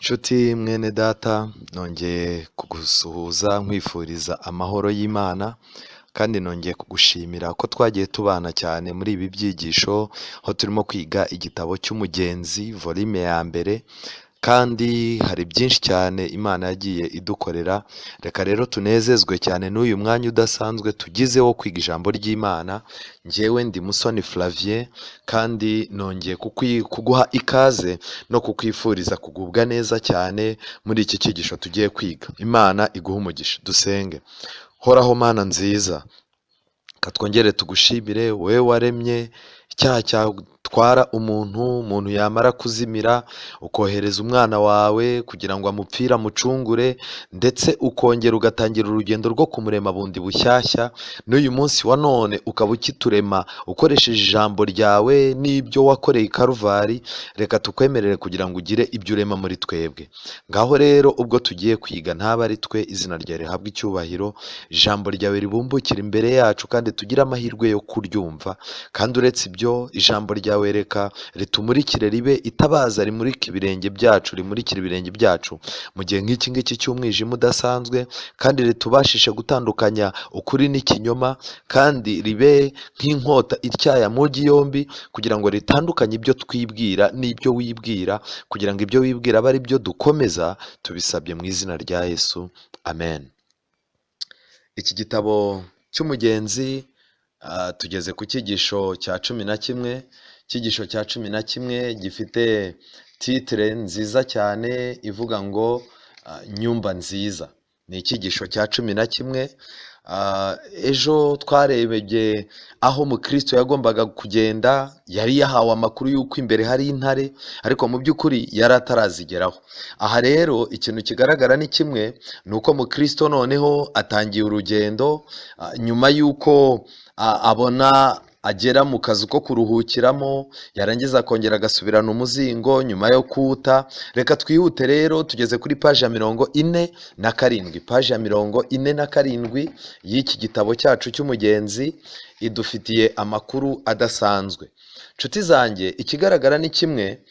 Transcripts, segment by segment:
Nshuti mwene data, nongeye kugusuhuza nkwifuriza amahoro y'Imana kandi nongeye kugushimira ko twagiye tubana cyane muri ibi byigisho, aho turimo kwiga igitabo cy'Umugenzi volume ya mbere, kandi hari byinshi cyane Imana yagiye idukorera. Reka rero tunezezwe cyane n'uyu mwanya udasanzwe tugize wo kwiga ijambo ry'Imana. Njyewe ndi Musoni Flavien kandi nongeye kuguha ikaze no kukwifuriza kugubwa neza cyane muri iki cyigisho tugiye kwiga. Imana iguhe umugisha. Dusenge. Horaho Mana nziza, reka twongere tugushimire wowe waremye icyaha cyatwara umuntu, umuntu yamara kuzimira ukohereza umwana wawe kugira ngo amupfire amucungure, ndetse ukongera ugatangira urugendo rwo kumurema bundi bushyashya. N'uyu munsi wa none ukaba ukiturema ukoresheje ijambo ryawe n'ibyo wakoreye i Karuvari. Reka tukwemerere kugira ngo ugire ibyo urema muri twebwe. Ngaho rero ubwo tugiye kwiga, ntaba ari twe, izina ryawe rihabwe icyubahiro, ijambo ryawe ribumbukire imbere yacu kandi tugire amahirwe yo kuryumva. Kandi uretse ibyo, ijambo ryawe reka ritumurikire, ribe itabaza rimurika ibirenge byacu, rimurikire ibirenge byacu mu gihe nk'iki ngiki cy'umwijima udasanzwe, kandi ritubashishe gutandukanya ukuri n'ikinyoma, kandi ribe nk'inkota ityaye amugi yombi, kugira ngo ritandukanye ibyo twibwira n'ibyo wibwira, kugira ngo ibyo wibwira abe ari byo dukomeza. Tubisabye mu izina rya Yesu, amen. Iki gitabo cy'Umugenzi, tugeze ku cyigisho cya 11. Icyigisho cya 11 gifite titre nziza cyane ivuga ngo nyumba nziza. Ni icyigisho cya 11. Ejo twarebye aho umukristo yagombaga kugenda, yari yahawe amakuru y'uko imbere hari intare, ariko mu by'ukuri yari atarazigeraho. Aha rero ikintu kigaragara ni kimwe, ni uko mukristo noneho atangiye urugendo, nyuma y'uko abona agera mu kazu ko kuruhukiramo, yarangiza akongera agasubirana umuzingo nyuma yo kuwuta. Reka twihute rero, tugeze kuri paji ya 47. Paji ya 47 y'iki gitabo cyacu cy'Umugenzi idufitiye amakuru adasanzwe. Nshuti zanjye, ikigaragara ni kimwe,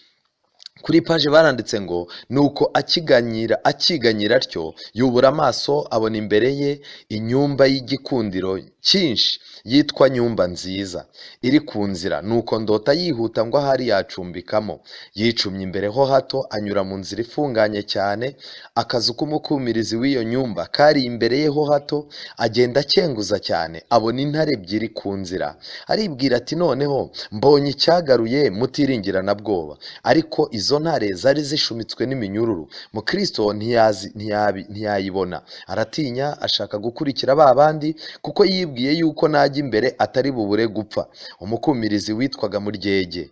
kuri paji baranditse ngo nuko akiganyira akiganyira atyo, yubura amaso abona imbere ye inyumba y'igikundiro cyinshi yitwa Nyumba Nziza, iri ku nzira. Nuko ndota yihuta ngo ahari yacumbikamo. Yicumye imbere ho hato, anyura mu nzira ifunganye cyane. Akazu k'umukumirizi w'iyo nyumba kari imbere ye ho hato. Agenda akenguza cyane, abona intare ebyiri ku nzira. Aribwira ati noneho mbonye icyagaruye mutiringira na bwoba. Ariko izo ntare zari zishumitswe n'iminyururu. Mukristo ntiyayibona, aratinya, ashaka gukurikira ba bandi, kuko yibwiye yuko najya imbere atari bubure gupfa. Umukumirizi witwaga Muryege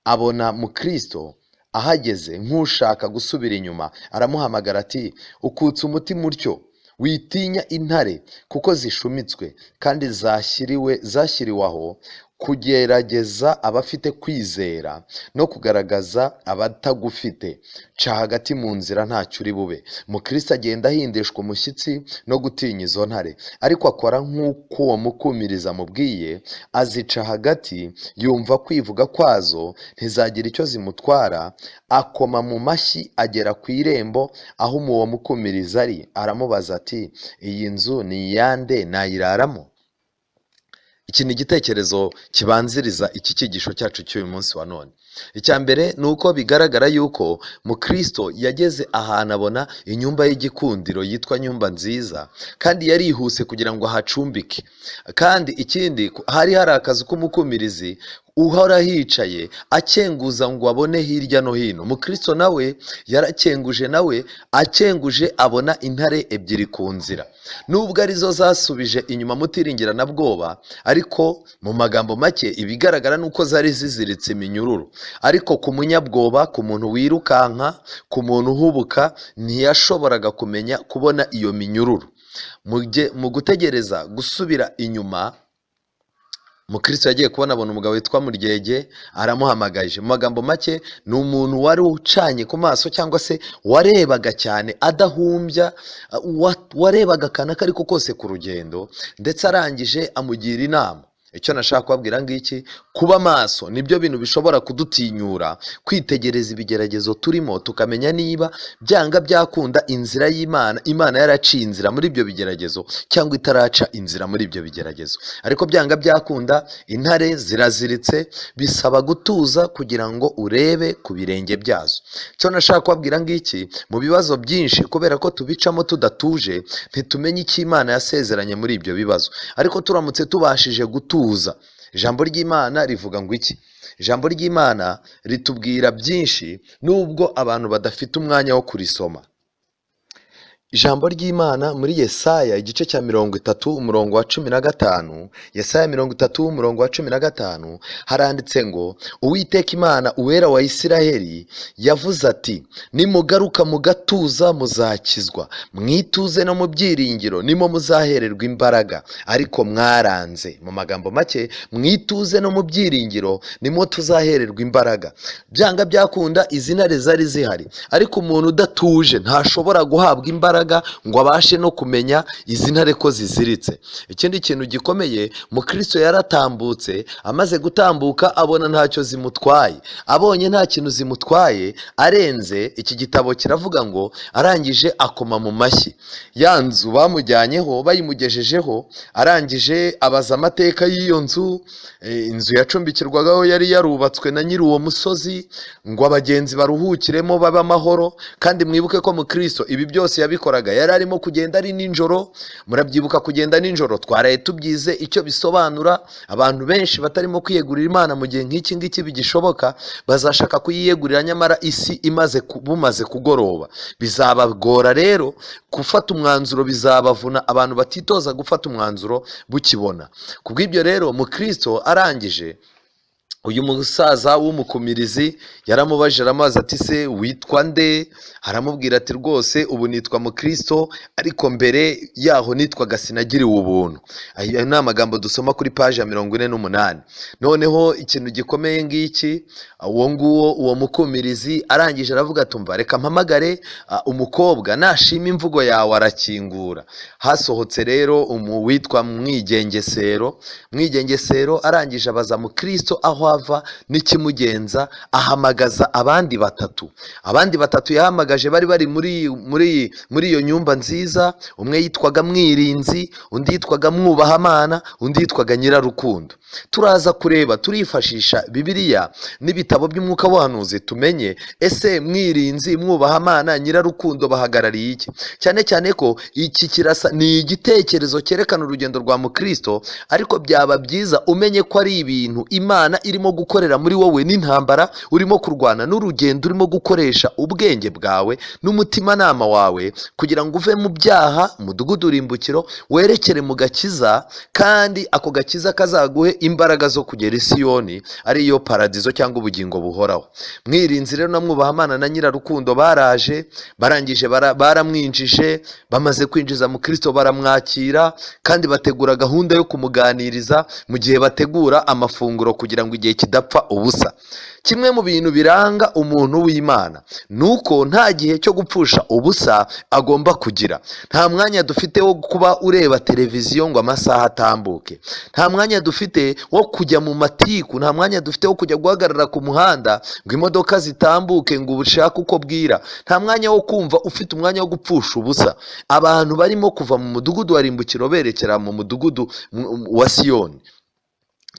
abona Mukristo ahageze nk'ushaka gusubira inyuma, aramuhamagara ati ukutse umutima utyo, witinya intare, kuko zishumitswe kandi zashyiriwe aho kugerageza abafite kwizera no kugaragaza abatagufite. Ca hagati mu nzira, ntacyo uri bube. Mukristo agenda ahindishwa umushyitsi no gutinya izo ntare, ariko akora nk'uko uwo mukumiriza amubwiye, azica hagati. Yumva kwivuga kwazo, ntizagira icyo zimutwara. Akoma mu mashyi, agera ku irembo aho uwo mukumiriza ari, aramubaza ati iyi nzu ni iyande, nayiraramo? Iki ni igitekerezo kibanziriza iki cyigisho cyacu cy'uyu munsi wa none. Icya mbere ni uko bigaragara yuko mukristo yageze ahantu abona inyumba y'igikundiro yitwa Nyumba Nziza, kandi yarihuse kugira ngo ahacumbike. Kandi ikindi, hari hari akazu k'umukumirizi uhora hicaye akenguza ngo abone hirya no hino. Mukristo nawe yarakenguje, nawe akenguje abona intare ebyiri ku nzira. Nubwo arizo zasubije inyuma mutiringira na bwoba, ariko mu magambo make ibigaragara ni uko zari ziziritse iminyururu. Ariko ku munyabwoba, ku muntu wirukanka, ku muntu uhubuka, ntiyashoboraga kumenya kubona iyo minyururu. Mu gutegereza gusubira inyuma, mukristo yagiye kubona abona umugabo witwa Muryege aramuhamagaje. Mu magambo make, ni umuntu wari ucanye ku maso, cyangwa se warebaga cyane adahumbya, warebaga akantu ako ariko kose ku rugendo, ndetse arangije amugira inama. Icyo nashaka kubabwira ngiki: kuba maso nibyo bintu bishobora kudutinyura kwitegereza ibigeragezo turimo, tukamenya niba byanga byakunda inzira y'Imana, Imana yaraciye inzira muri ibyo bigeragezo cyangwa itaraca inzira muri ibyo bigeragezo. Ariko byanga byakunda intare ziraziritse, bisaba gutuza kugira ngo urebe ku birenge byazo. Icyo nashaka kubabwira ngiki: mu bibazo byinshi, kubera ko tubicamo tudatuje, ntitumenye icyo Imana yasezeranye muri ibyo bibazo. Ariko turamutse tubashije gutuza, ijambo ry'Imana rivuga ngo iki? Ijambo ry'Imana ritubwira byinshi nubwo abantu badafite umwanya wo kurisoma. Ijambo ry'Imana muri Yesaya igice cya 30 umurongo wa 15, Yesaya 30 umurongo wa 15, haranditse ngo: "Uwiteka Imana, Uwera wa Isiraheli, yavuze ati: nimugaruka mugatuza muzakizwa, mwituze no mu byiringiro nimo muzahererwa imbaraga, ariko mwaranze." Mu magambo make, mwituze no mu byiringiro nimo tuzahererwa imbaraga. Byanga byakunda izi ntare zari zihari, ariko umuntu udatuje ntashobora guhabwa imbaraga ngo abashe no kumenya izi ntare ko ziziritse. Ikindi kintu gikomeye, Mukristo yaratambutse, amaze gutambuka abona ntacyo zimutwaye. Abonye nta kintu zimutwaye arenze, iki gitabo kiravuga ngo arangije akoma mu mashyi. Ya nzu bamujyanyeho bayimugejejeho, arangije abaza amateka y'iyo nzu. Inzu yacumbikirwagaho yari yarubatswe na nyiri uwo musozi ngo abagenzi baruhukiremo babe amahoro. Kandi mwibuke ko Mukristo ibi byose yabikoraga yari arimo kugenda ari nijoro. Murabyibuka, kugenda nijoro twaraye tubyize icyo bisobanura. Abantu benshi batarimo kwiyegurira Imana mu gihe nk'iki ngiki bigishoboka, bazashaka kuyiyegurira nyamara isi imaze bumaze kugoroba. Bizabagora rero gufata umwanzuro, bizabavuna abantu batitoza gufata umwanzuro bukibona. Kubw'ibyo rero, Mukristo arangije, uyu musaza w'umukumirizi yaramubajije, aramubaza ati: "Se witwa nde?" Aramubwira ati: "Rwose ubu nitwa Mukristo, ariko mbere yaho nitwaga Sinagiriwe Ubuntu." Ayo ni amagambo dusoma kuri paji ya 48. Noneho ikintu gikomeye ngiki: uwo nguwo, uwo mukumirizi arangije aravuga ati: "Umva, reka mpamagare umukobwa, nashima imvugo yawe arakingura." Hasohotse rero witwa Mwigengesero. Mwigengesero arangije abaza Mukristo aho ava n'ikimugenza, ahamagaza abandi batatu. Abandi batatu yahamagaje bari bari muri iyo nyumba nziza: umwe yitwaga Mwirinzi, undi yitwaga Mwubahamana, undi yitwaga Nyirarukundo. Turaza kureba, turifashisha Bibiliya n'ibitabo by'umwuka w'ubuhanuzi, tumenye ese Mwirinzi, Mwubahamana, Nyirarukundo bahagarariye iki? Cyane cyane ko iki kirasa ni igitekerezo cyerekana urugendo rwa Mukristo, ariko byaba byiza umenye ko ari ibintu Imana irimo gukorera muri wowe, n'intambara urimo kurwana, n'urugendo urimo gukoresha ubwenge bwawe n'umutimanama wawe kugira ngo uve mu byaha, umudugudu urimbukiro, werekere mu gakiza, kandi ako gakiza kazaguhe imbaraga zo kugera i Siyoni, ariyo paradizo cyangwa ubugingo buhoraho. Mwirinzi rero na Mwubahamana na Nyirarukundo baraje, barangije baramwinjije. Bamaze kwinjiza Mukristo baramwakira, kandi bategura gahunda yo kumuganiriza mu gihe bategura amafunguro, kugira ngo igihe kidapfa ubusa. Kimwe mu bintu biranga umuntu w'Imana ni uko nta gihe cyo gupfusha ubusa agomba kugira. Nta mwanya dufite wo kuba ureba televiziyo ngo amasaha atambuke, nta mwanya dufite wo kujya mu matiku, nta mwanya dufite wo kujya guhagarara ku muhanda ngo imodoka zitambuke ngo ubushake uko bwira, nta mwanya wo kumva ufite umwanya wo gupfusha ubusa. Abantu barimo kuva mu mudugudu wa Rimbukiro berekera mu mudugudu wa Siyoni,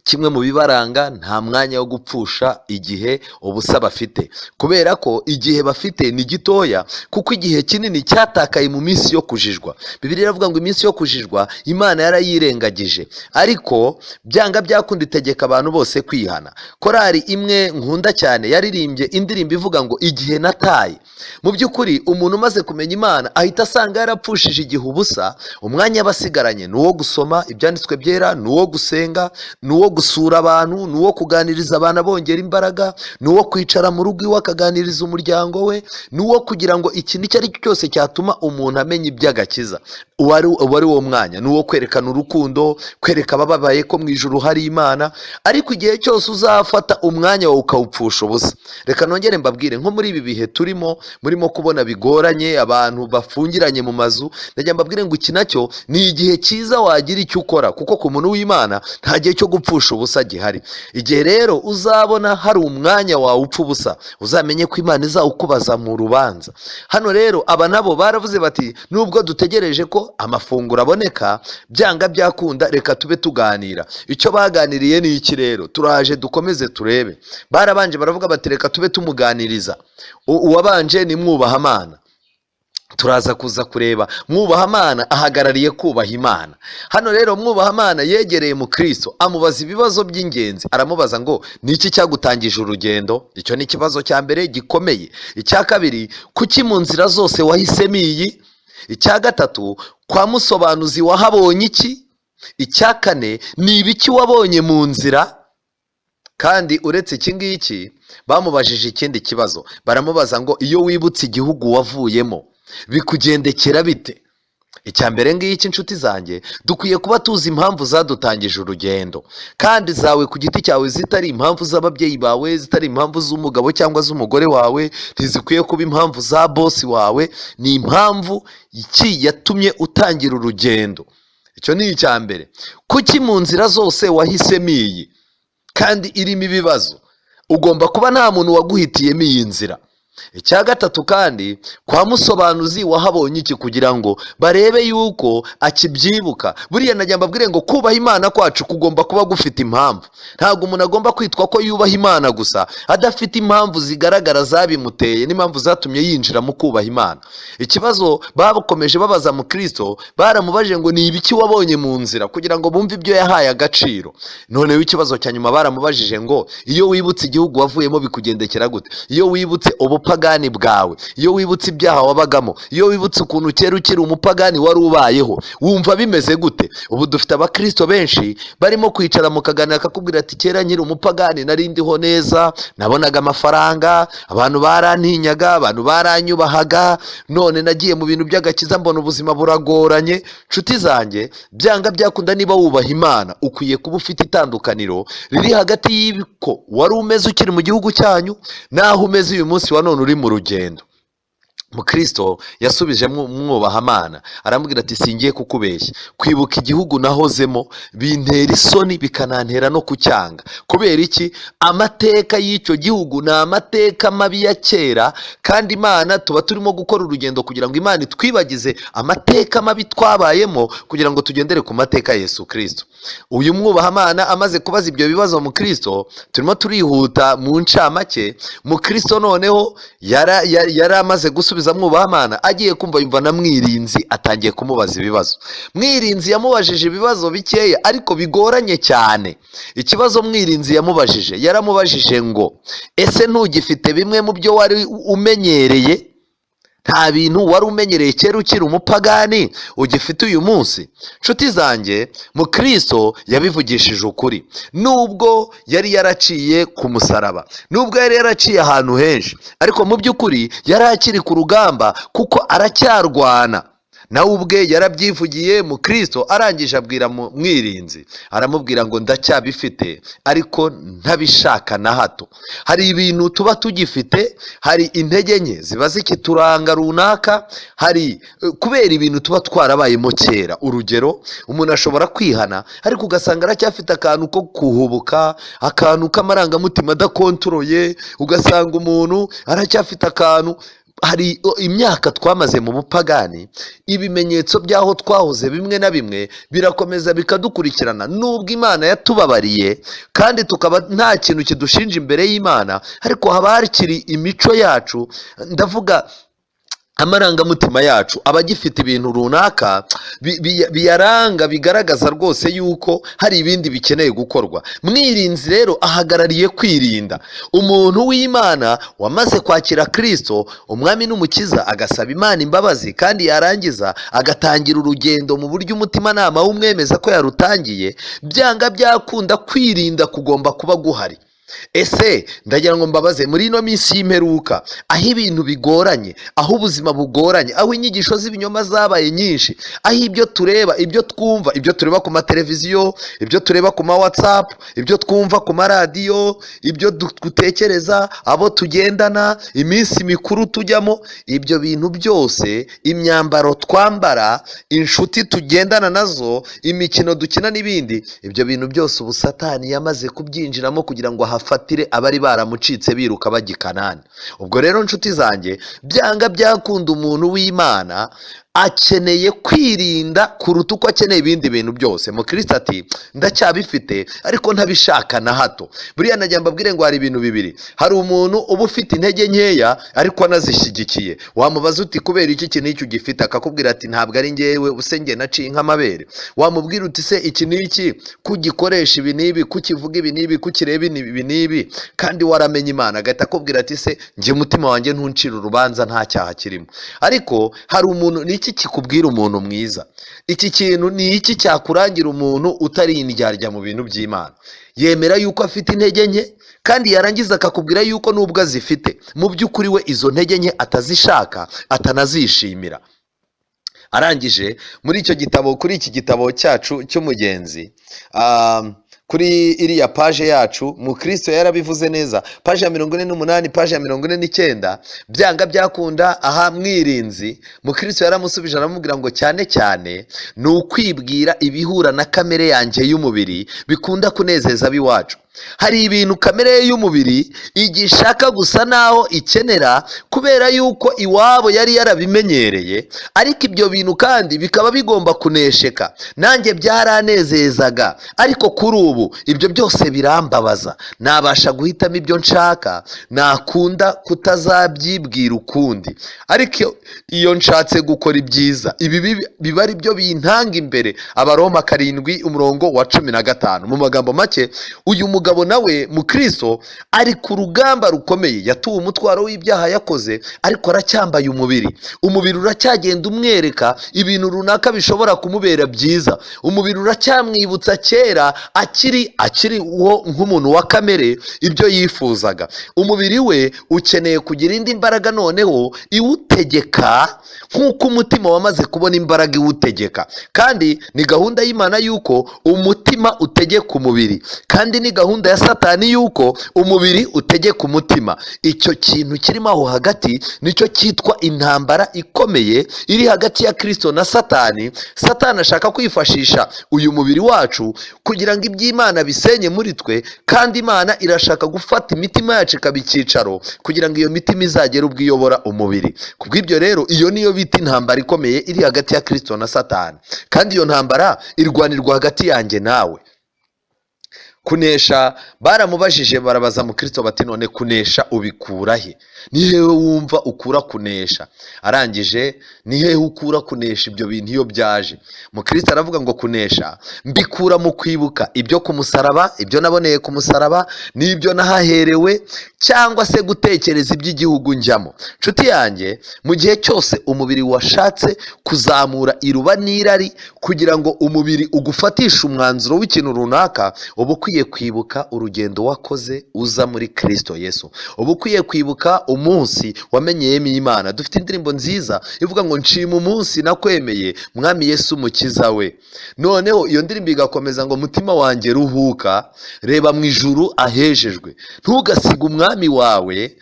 kimwe mu bibaranga, nta mwanya wo gupfusha igihe ubusa bafite, kubera ko igihe bafite ni gitoya, kuko igihe kinini cyatakaye mu minsi yo kujijwa. Bibiliya iravuga ngo iminsi yo kujijwa Imana yarayirengagije, ariko byanga byakunda itegeka abantu bose kwihana. Korari imwe nkunda cyane yaririmbye indirimbo ivuga ngo "Igihe nataye". Mu by'ukuri, umuntu umaze kumenya Imana ahita asanga yarapfushije igihe ubusa. Umwanya aba asigaranye ni uwo gusoma ibyanditswe byera, ni uwo gusenga, ni uwo gusura abantu, ni uwo kuganiriza abantu abongera imbaraga, ni uwo kwicara mu rugo iwe akaganiriza umuryango we, ni uwo kugira ngo ikintu icyo ari cyo cyose cyatuma umuntu amenya iby'agakiza, uwo ari wo mwanya, ni uwo kwerekana urukundo, kwereka abababaye ko mu ijuru hari Imana. Ariko igihe cyose uzafata umwanya wawe ukawupfusha ubusa, reka nongere mbabwire, nko muri ibi bihe turimo, murimo kubona bigoranye, abantu bafungiranye mu mazu, ndagira mbabwire ngo iki nacyo ni igihe cyiza wagira icyo ukora, kuko ku muntu w'Imana nta gihe cyo gupfusha ubusa gihari. Igihe rero uzabona hari umwanya wawe upfa ubusa, uzamenye ko Imana izawukubaza mu rubanza. Hano rero aba nabo baravuze bati nubwo dutegereje ko amafunguro aboneka, byanga byakunda reka tube tuganira. Icyo baganiriye ni iki rero? Turaje dukomeze turebe. Barabanje baravuga bati reka tube tumuganiriza. Uwabanje ni Mwubahamana. Turaza kuza kureba Mwubahamana ahagarariye kubaha Imana. Hano rero Mwubahamana yegereye mu Kristo, amubaza ibibazo by'ingenzi. Aramubaza ngo ni iki cyagutangije urugendo? Icyo ni ikibazo cya mbere gikomeye. Icya kabiri, kuki mu nzira zose wahisemo iyi? Icya gatatu, kwa musobanuzi wahabonye iki? Icya kane, ni ibiki wabonye mu nzira? Kandi uretse iki ngiki, bamubajije ikindi kibazo, baramubaza ngo iyo wibutse igihugu wavuyemo bikugendekera bite? Icya mbere ngiki, inshuti zanjye, dukwiye kuba tuzi impamvu zadutangije urugendo, kandi zawe ku giti cyawe, zitari impamvu z'ababyeyi bawe, zitari impamvu z'umugabo cyangwa z'umugore wawe, ntizikwiye kuba impamvu za bosi wawe. Ni impamvu iki yatumye utangira urugendo? Icyo ni icya mbere. Kuki mu nzira zose wahisemo iyi kandi irimo ibibazo? Ugomba kuba nta muntu waguhitiyemo iyi nzira. Icya gatatu kandi, kwa musobanuzi wahabonye iki? Kugira ngo barebe yuko akibyibuka. Buriya najya mbabwire ngo kubaha Imana kwacu kugomba kuba gufite impamvu. Ntabwo umuntu agomba kwitwa ko yubaha Imana gusa adafite impamvu zigaragara zabimuteye n'impamvu zatumye yinjira mu kubaha Imana. Ikibazo bakomeje babaza mu Kristo, baramubajije ngo ni ibiki wabonye mu nzira, kugira ngo bumve ibyo yahaye agaciro. Noneho ikibazo cya nyuma baramubajije ngo iyo wibutse igihugu wavuyemo bikugendekera gute? Iyo wibutse ubupagani bwawe, iyo wibutse ibyaha wabagamo, iyo wibutse ukuntu kera ukiri umupagani wari ubayeho, wumva bimeze gute? Ubu dufite abakristo benshi barimo kwicara mu kaganira, akakubwira ati kera nkiri umupagani nari ndiho neza, nabonaga amafaranga, abantu barantinyaga, abantu baranyubahaga, none nagiye mu bintu by'agakiza mbona ubuzima buragoranye. Nshuti zanjye, byanga byakunda niba wubaha Imana ukwiye kuba ufite itandukaniro riri hagati y'uko wari umeze ukiri mu gihugu cyanyu n'aho umeze uyu munsi wa none uri mu rugendo. Mukristo yasubije Mwubahamana, aramubwira ati singiye kukubeshya, kwibuka igihugu nahozemo bintera isoni bikanantera no kucyanga. Kubera iki? Amateka y'icyo gihugu ni amateka mabi ya kera, kandi Imana tuba turimo gukora urugendo kugira ngo Imana itwibagize amateka mabi twabayemo, kugira ngo tugendere ku mateka ya Yesu Kristo. Uyu Mwubahamana amaze kubaza ibyo bibazo mu Kristo, turimo turihuta mu ncamake. Mu Kristo noneho yari amaze gusubiza Mwubahamana, agiye kumva yumva na Mwirinzi atangiye kumubaza ibibazo. Mwirinzi yamubajije ibibazo bikeya ariko bigoranye cyane. Ikibazo Mwirinzi yamubajije, yaramubajije ngo ese ntugifite bimwe mu byo wari umenyereye? Nta bintu wari umenyereye kera ukiri umupagani ugifite uyu munsi? Nshuti zanjye, Mukristo yabivugishije ukuri. Nubwo yari yaraciye ku musaraba, nubwo yari yaraciye ahantu henshi, ariko mu by'ukuri yari akiri ku rugamba, kuko aracyarwana. Nawe ubwe yarabyivugiye. Mukristo arangije abwira Mwirinzi, aramubwira ngo ndacyabifite ariko ntabishaka na hato. Hari ibintu tuba tugifite, hari intege nke ziba zikituranga runaka, hari kubera ibintu tuba twarabayemo kera. Urugero, umuntu ashobora kwihana ariko ugasanga aracyafite akantu ko kuhubuka, akantu k'amarangamutima adakontoroye, ugasanga umuntu aracyafite akantu. Hari imyaka twamaze mu bupagani, ibimenyetso by'aho twahoze bimwe na bimwe birakomeza bikadukurikirana, nubwo Imana yatubabariye kandi tukaba nta kintu kidushinja imbere y'Imana, ariko haba hakiri imico yacu. Ndavuga Amarangamutima yacu aba agifite ibintu runaka biyaranga, bigaragaza rwose yuko hari ibindi bikeneye gukorwa. Mwirinzi rero ahagarariye kwirinda. Umuntu w'Imana wamaze kwakira Kirisito umwami n'umukiza, agasaba Imana imbabazi, kandi yarangiza agatangira urugendo mu buryo umutimanama w'umwemeza ko yarutangiye, byanga byakunda kwirinda kugomba kuba guhari. Ese ndagira ngo mbabaze, muri ino minsi y'imperuka, aho ibintu bigoranye, aho ubuzima bugoranye, aho inyigisho z'ibinyoma zabaye nyinshi, aho ibyo tureba, ibyo twumva, ibyo tureba ku mateleviziyo, ibyo tureba ku ma WhatsApp, ibyo twumva ku maradiyo, ibyo dutekereza, abo tugendana, iminsi mikuru tujyamo, ibyo bintu byose, imyambaro twambara, inshuti tugendana nazo, imikino dukina n'ibindi, ibyo bintu byose ubu Satani yamaze kubyinjiramo kugira ngo ahafatire abari baramucitse biruka bajya i Kanani. Ubwo rero, nshuti zanjye, byanga byakunda umuntu w'Imana akeneye kwirinda kuruta uko akeneye ibindi bintu byose. Mukristo ati: "Ndacyabifite ariko ntabishaka na hato." Buriya najya mbabwire ngo hari ibintu bibiri. Hari umuntu uba ufite intege nkeya ariko anazishyigikiye. Wamubaza uti: "Kubera iki n'iki ugifite?" Akakubwira ati: "Ntabwo ari ngewe, use njye naciye nk'amabere." Wamubwira uti: "Se iki n'iki kugikoresha, ibi n'ibi kukivuga, ibi n'ibi kukireba, ibi n'ibi, kandi waramenye Imana?" Agahita akubwira ati: "Se njye umutima wanjye ntuncira urubanza, nta cyaha kirimo." Ariko hari umuntu, ni iki kikubwira umuntu mwiza? Iki kintu ni iki cyakurangira umuntu utari indyarya mu bintu by'Imana? Yemera yuko afite intege nke, kandi yarangiza akakubwira yuko nubwo azifite, mu by'ukuri we izo ntege nke atazishaka, atanazishimira. Arangije muri icyo gitabo, kuri iki gitabo cyacu cy'umugenzi, kuri iriya page yacu, Mukristo yarabivuze neza, page ya 48, page ya 49. Byanga byakunda aha mwirinzi, Mukristo yaramusubije aramubwira ngo: "Cyane cyane ni ukwibwira ibihura na kamere yanjye y'umubiri bikunda kunezeza ab'iwacu." Hari ibintu kamere ye y'umubiri igishaka gusa naho ikenera, kubera yuko iwabo yari yarabimenyereye, ariko ibyo bintu kandi bikaba bigomba kunesheka. "Nanjye byaranezezaga, ariko kuri ubu ibyo byose birambabaza. Nabasha guhitamo ibyo nshaka, nakunda kutazabyibwira ukundi, ariko iyo nshatse gukora ibyiza, ibi biba ari byo bintanga imbere." Abaroma 7 umurongo wa 15. Mu magambo make, uyu mugabo nawe Mukristo ari ku rugamba rukomeye. Yatuwe umutwaro w'ibyaha yakoze, ariko aracyambaye umubiri. Umubiri uracyagenda umwereka ibintu runaka bishobora kumubera byiza. Umubiri uracyamwibutsa kera akiri uwo nk'umuntu wa kamere, ibyo yifuzaga. Umubiri we ukeneye kugira indi mbaraga noneho iwutegeka, nk'uko umutima wamaze kubona imbaraga iwutegeka. Kandi ni gahunda y'Imana y'uko umutima utegeka umubiri, kandi ni gahunda ya Satani y'uko umubiri utegeka umutima. Icyo kintu kirimo aho hagati nicyo cyitwa intambara ikomeye iri hagati ya Kirisito na Satani. Satani ashaka kwifashisha uyu mubiri wacu kugira ngo iby'Imana bisenye muri twe, kandi Imana irashaka gufata imitima yacu ikaba icyicaro kugira ngo iyo mitima izagere ubwo iyobora umubiri. Kubw'ibyo rero, iyo niyo bita intambara ikomeye iri hagati ya Kirisito na Satani, kandi iyo ntambara irwanirwa hagati yanjye nawe. Kunesha, baramubajije, barabaza Mukristo bati: "None kunesha ubikura he? Ni hehe wumva ukura kunesha?" Arangije: "Ni hehe ukura kunesha ibyo bintu iyo byaje?" Mukristo aravuga ngo: "Kunesha mbikura mu kwibuka ibyo ku musaraba, ibyo naboneye ku musaraba n'ibyo nahaherewe, cyangwa se gutekereza iby'igihugu njyamo." Nshuti yanjye, mu gihe cyose umubiri washatse kuzamura iruba n'irari kugira ngo umubiri ugufatishe umwanzuro w'ikintu runaka, uba ukwiye kwibuka urugendo wakoze uza muri Kirisito Yesu. Uba ukwiye kwibuka umunsi wamenyeyemo Imana. Dufite indirimbo nziza ivuga ngo: "Nshima umunsi nakwemeye, Mwami Yesu umukiza we." Noneho iyo ndirimbo igakomeza ngo: "Mutima wanjye ruhuka, reba mu ijuru ahejejwe, ntugasige umwami wawe,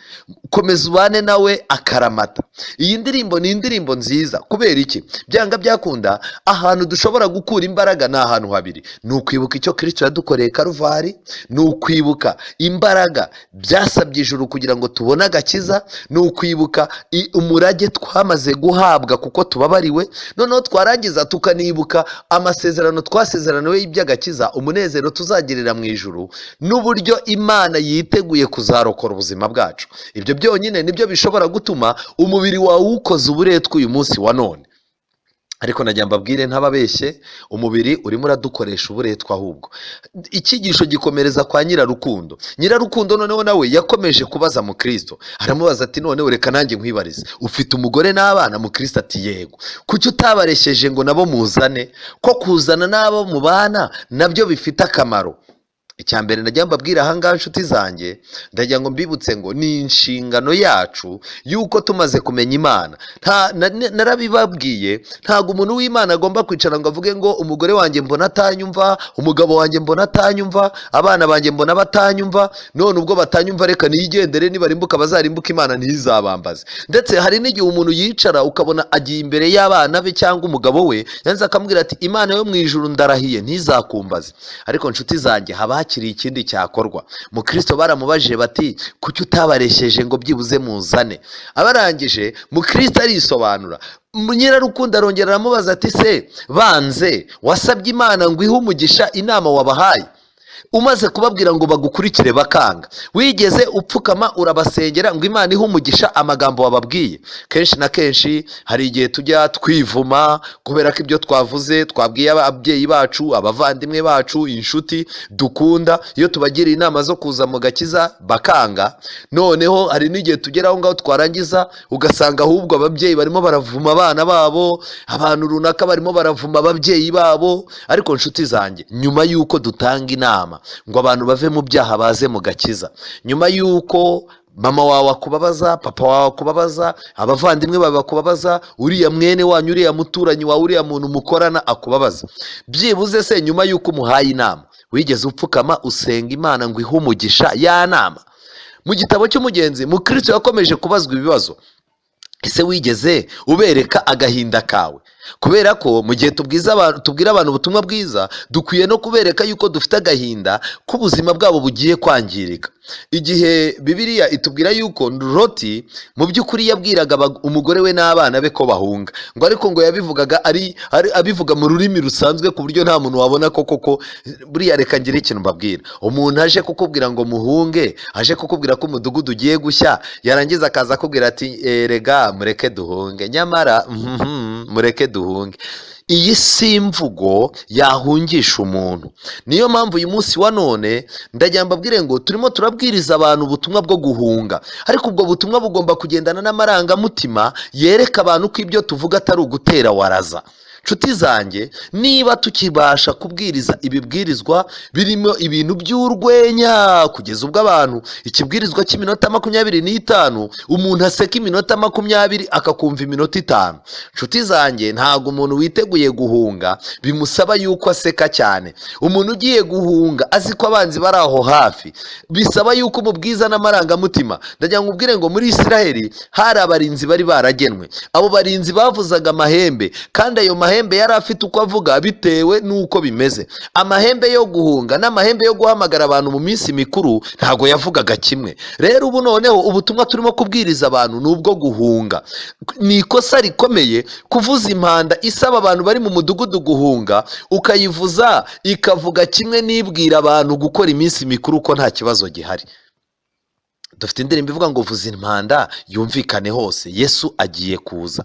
komeza ubane nawe akaramata." Iyi ndirimbo ni indirimbo nziza. Kubera iki? Byanga byakunda, ahantu dushobora gukura imbaraga ni ahantu habiri: ni ukwibuka icyo Kirisito yadukoreye Karuvari. Karuvari, ni ukwibuka imbaraga byasabye ijuru kugira ngo tubone agakiza, ni ukwibuka umurage twamaze guhabwa kuko tubabariwe. Noneho twarangiza tukanibuka amasezerano twasezeraniwe y'iby'agakiza, umunezero tuzagirira mu ijuru, n'uburyo Imana yiteguye kuzarokora ubuzima bwacu. Ibyo byonyine nibyo bishobora gutuma umubiri wawe uwukoza uburetwa uyu munsi wa none. Ariko nagira mbabwire ntababeshye, umubiri urimo uradukoresha uburetwa. Ahubwo icyigisho gikomereza kwa Nyirarukundo. Nyirarukundo noneho nawe yakomeje kubaza Mukristo, aramubaza ati: "Noneho reka nanjye nkwibarize, ufite umugore n'abana?" Mukristo ati: "Yego." "Kuki utabaresheje ngo nabo muzane, ko kuzana n'abo mubana nabyo bifite akamaro?" Icya mbere najya mbabwira ahangaha, inshuti zanjye, ndagira ngo mbibutse ngo ni inshingano yacu yuko tumaze kumenya Imana, narabibabwiye, ntabwo umuntu w'Imana agomba kwicara ngo avuge ngo umugore wanjye mbona atanyumva, umugabo wanjye mbona atanyumva, abana banjye mbona batanyumva, none ubwo batanyumva reka niyigendere, nibarimbuka bazarimbuka, Imana ntizabambaze. Ndetse hari n'igihe umuntu yicara ukabona agiye imbere y'abana be cyangwa umugabo we, yanze akamubwira ati: "Imana yo mu ijuru ndarahiye ntizakumbaze." Ariko nshuti zanjye, haba hakiri ikindi cyakorwa. Mukristo baramubajije bati: "Kuki utabaresheje ngo byibuze muzane?" Abarangije Mukristo arisobanura. Nyirarukundo arongera aramubaza ati: "Se banze, wasabye Imana ngo ihe umugisha inama wabahaye? Umaze kubabwira ngo bagukurikire bakanga, wigeze upfukama urabasengera ngo Imana ihe umugisha amagambo wababwiye?" Kenshi na kenshi hari igihe tujya twivuma kubera ko ibyo twavuze, twabwiye ababyeyi bacu, abavandimwe bacu, inshuti dukunda, iyo tubagiriye inama zo kuza mu gakiza bakanga. Noneho hari n'igihe tugera aho ngaho, twarangiza ugasanga ahubwo ababyeyi barimo baravuma abana babo, abantu runaka barimo baravuma ababyeyi babo. Ariko nshuti zanjye, nyuma y'uko dutanga inama ngo abantu bave mu byaha baze mu gakiza, nyuma y'uko mama wawe akubabaza, papa wawe akubabaza, abavandimwe bawe bakubabaza, uriya mwene wanyu, uriya muturanyi wawe, uriya muntu mukorana akubabaza, byibuze se nyuma y'uko umuhaye inama, wigeze upfukama usenga Imana ngo ihe umugisha ya nama? Mu gitabo cy'Umugenzi, Mukristo yakomeje kubazwa ibibazo: "Ese wigeze ubereka agahinda kawe?" Kubera ko mu gihe tubwira abantu ubutumwa bwiza, dukwiye no kubereka yuko dufite agahinda k'ubuzima bwabo bugiye kwangirika. Igihe Bibiliya itubwira yuko Loti mu by'ukuri yabwiraga umugore we n'abana be ko bahunga, ngo ariko ngo yabivugaga ari abivuga mu rurimi rusanzwe, ku buryo nta muntu wabona ko koko. Buriya reka ngire ikintu mbabwira: umuntu aje kukubwira ngo muhunge, aje kukubwira ko umudugudu ugiye gushya, yarangiza akaza akubwira ati: "Erega mureke duhunge, nyamara mureke duhunge," iyi si imvugo yahungisha umuntu. Niyo mpamvu uyu munsi wa none ndagira mbabwire ngo turimo turabwiriza abantu ubutumwa bwo guhunga, ariko ubwo butumwa bugomba kugendana n'amarangamutima yereka abantu ko ibyo tuvuga atari ugutera waraza. Nshuti zanjye, niba tukibasha kubwiriza ibibwirizwa birimo ibintu by'urwenya, kugeza ubwo abantu ikibwirizwa cy'iminota 25 umuntu aseka iminota 20 akakumva iminota 5, nshuti zanjye, ntabwo umuntu witeguye guhunga bimusaba yuko aseka cyane. Umuntu ugiye guhunga azi ko abanzi bari aho hafi, bisaba yuko umubwiza n'amarangamutima. Ndagira ngo ubwire ngo muri Isiraheli hari abarinzi bari baragenwe. Abo barinzi bavuzaga amahembe, kandi ayo mahembe yari afite uko avuga bitewe n'uko bimeze. Amahembe yo guhunga n'amahembe yo guhamagara abantu mu minsi mikuru ntabwo yavugaga kimwe. Rero ubu noneho ubutumwa turimo kubwiriza abantu ni ubwo guhunga. Ni ikosa rikomeye kuvuza impanda isaba abantu bari mu mudugudu guhunga, ukayivuza ikavuga kimwe n'ibwira abantu gukora iminsi mikuru ko nta kibazo gihari. Dufite indirimbo ivuga ngo: "Vuza impanda yumvikane hose, Yesu agiye kuza."